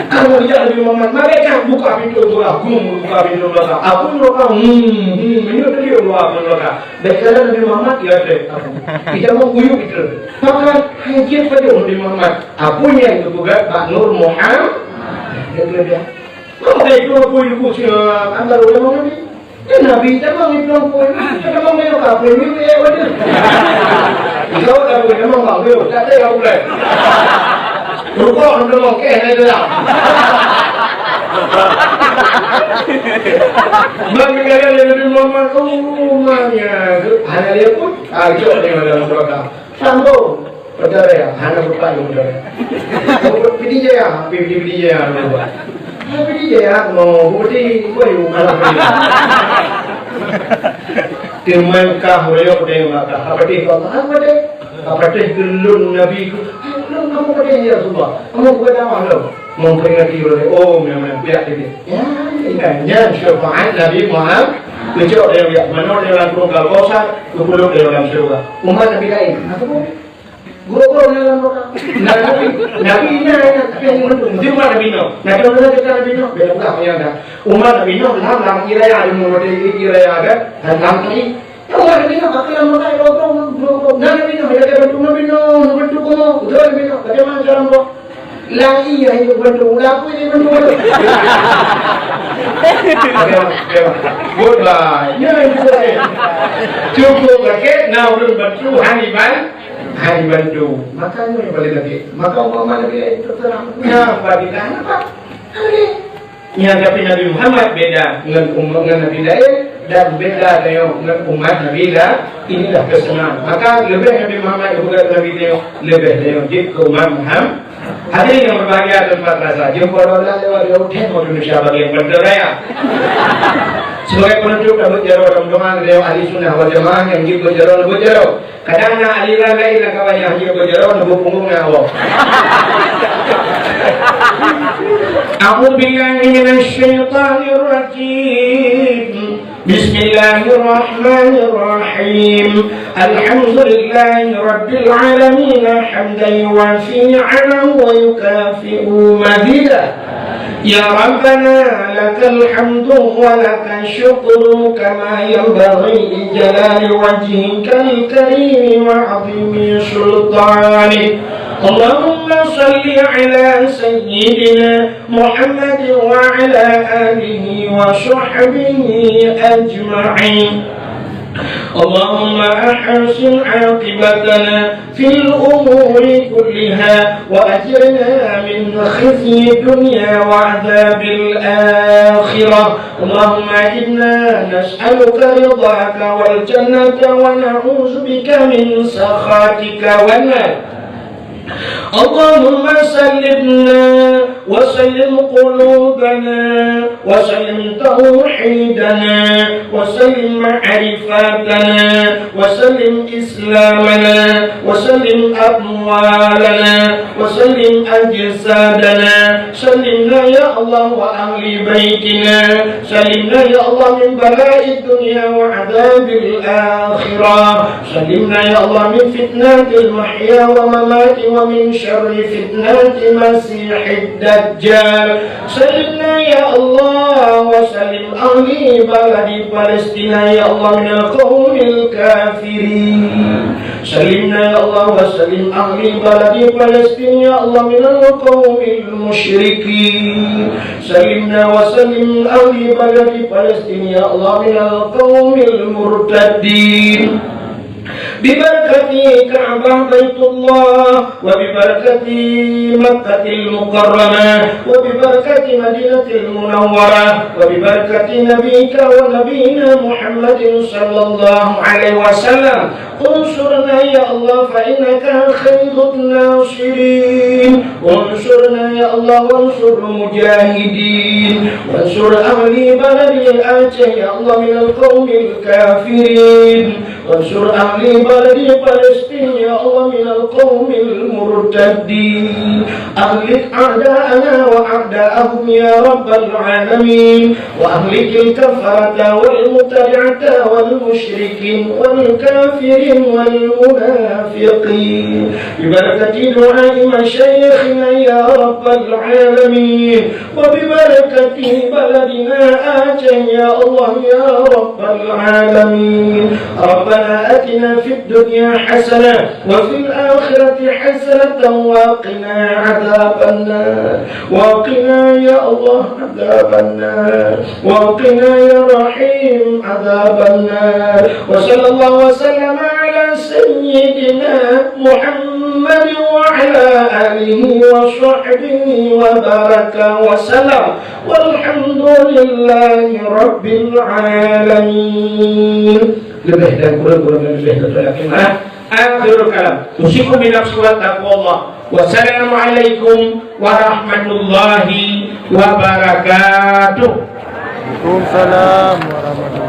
Kamu lihat Nabi Muhammad, malaikat buka pintu surga, gum buka pintu nuraka. Aku nuraka, hmm, hmm, ini tadi Allah nuraka. Dikala Nabi Muhammad, ya, deh, aku. Kita mau kuyuk itu. Maka, hajat pada Nabi Muhammad. Apa yang dipegat Pak Nur Muhammad? Dia kata dia, "Oh, baik, tu aku ibu siya, antar ulama Nabi." Ya, Nabi, tamang itu aku, tamang dia apa, aku ini, eh, waduh. Kau tak boleh, tamang bang, dia tak ada yang boleh. Rukuk, tamang, eh, saya dah. Bang, kalian yang Nabi Muhammad, oh, umumnya, hanya dia pun, ah, jauh dengan dalam belakang. Sambung. Peudara, hana beupayong peudara. Pidie jaya, pidie, pidie jaya dulu. Ha, pidie jaya, mau bukti, woi, kalah pidie. Teuma ka royok deh maka. Apa deh, apa deh? Apa deh gelun Nabi ku? Lôn kamu apa deh, ya Rasulullah? Kamu buat apa lôn? Memperingati oleh, oh, memang pihak ini. Ya, ini kan, ya, syafaat Nabi Muhammad. Kejok dia lihat, mana dia dalam Kausar, kepuluk dia dalam syurga. Umat Nabi lain. Apa pun? Gurô-gurô na lam dosa. Nah, Nabi, Nabi na, na, tapi yang meuntong. Mesti umat Nabi Nuh. Nabi Nuh na kita Nabi Nuh. Beda pula yang ada. Umat Nabi Nuh lam, lam iraya ada meuruti iraya ada. Dan lam tadi. Ya, umat Nabi Nuh, pakai lam dosa, gurô-gurô, gurô-gurô. Nah, Nabi Nuh, ya, dia bantu Nabi Nuh, bantu kamu. Betul Nabi Nuh. Bagaimana cara buat? Lam iya itu bantu. Lam pun dia bantu, bantu. Oke, oke. Goodbye. Ya, itu saja. Cukup sakit, nah, ulun bantu, Haniban. Hai bantu. Maka nyoe balik lagi. Maka umpama Nabi lain terserah. Nyan bagi dah napa? Nabi. Nyan tapi Nabi Muhammad beda ngon umat, ngon Nabi lain dan beda tanyoe ngon umat Nabi lain. Inilah kesenangan. Maka leubeh Nabi Muhammad daripada Nabi tanyoe, leubeh tanyoe jeuet keu umat Muhammad. Hadirin yang berbahagia dan terima kasih. Jumpa Allah lewat Indonesia bagian Bandar Raya. Sebagai penutup dan berjalan dalam doa, ahli sunnah wal jamaah yang jeuet berjalan, berjalan. Kadang na aliran laén lam kawan nyang hana beujaroe, neuboh punggong ngon Allah. A'udzubillahi minasyaitonirrajim. Bismillahirrahmanirrahim. Alhamdulillahi rabbil alamin, hamdan yuwafi ni'amahu wa yukafi'u mazidah. Ya Rabbana, lakal hamdu wa lakal syukru kama yanbaghi li jalali wajhikal karim wa 'azimi sultanik. Allahumma shalli ala sayyidina Muhammad wa ala alihi wa sahbihi ajma'in. Allahumma ahsin aqibatana في الأمور كلها وأجرنا من خزي الدنيا وعذاب الآخرة. اللهم إنا نسألك رضاك والجنة ونعوذ بك من سخطك والنار. اللهم سلمنا وسلم قلوبنا وسلم توحيدنا وسلم معرفتنا وسلم إسلامنا وسلم أموالنا وسلم أجسادنا. سلمنا يا الله وأهل بيتنا. سلمنا يا الله من بلاء الدنيا وعذاب الآخرة. سلمنا يا الله من فتنة المحيا وممات ومن شر فتنة المسيح الدجال. سلمنا يا الله وسلم أهل بلد فلسطين يا الله من القوم الكافرين. سلمنا يا الله وسلم أهل بلد فلسطين يا الله من القوم المشركين. سلمنا وسلم أهل بلد فلسطين يا الله من القوم المرتدين. ببركة كعبة بيت الله وببركة مكة المكرمة وببركة مدينة المنورة وببركة نبيك ونبينا محمد صلى الله عليه وسلم. انصرنا يا الله فإنك خير الناصرين. انصرنا يا الله وانصر المجاهدين. وانصر أهل بلد آچه يا الله من القوم الكافرين. وانصر أهل بلدي فلسطين يا الله من القوم المرتدين. أهلك أعداءنا وأعداءهم يا رب العالمين. وأهلك الكفرة والمبتدعة والمشركين والكافرين والمنافقين. ببركة دعاء مشايخنا يا رب العالمين. وببركة بلدنا آجين يا الله يا رب العالمين. ربنا آتنا في الدنيا حسنة وفي الآخرة حسنة وقنا عذاب النار. وقنا يا الله عذاب النار. وقنا يا رحيم عذاب النار. وصلى الله وسلم على سيدنا محمد وعلى آله وصحبه وبارك وسلم. والحمد لله رب العالمين. Leubeh dan kurang, kurang dan leubeh, tak ada lagi. Akhirul kalam. Usikum binafsi wa taqwallah. Wassalamualaikum warahmatullahi wabarakatuh. Waalaikumsalam warahmatullahi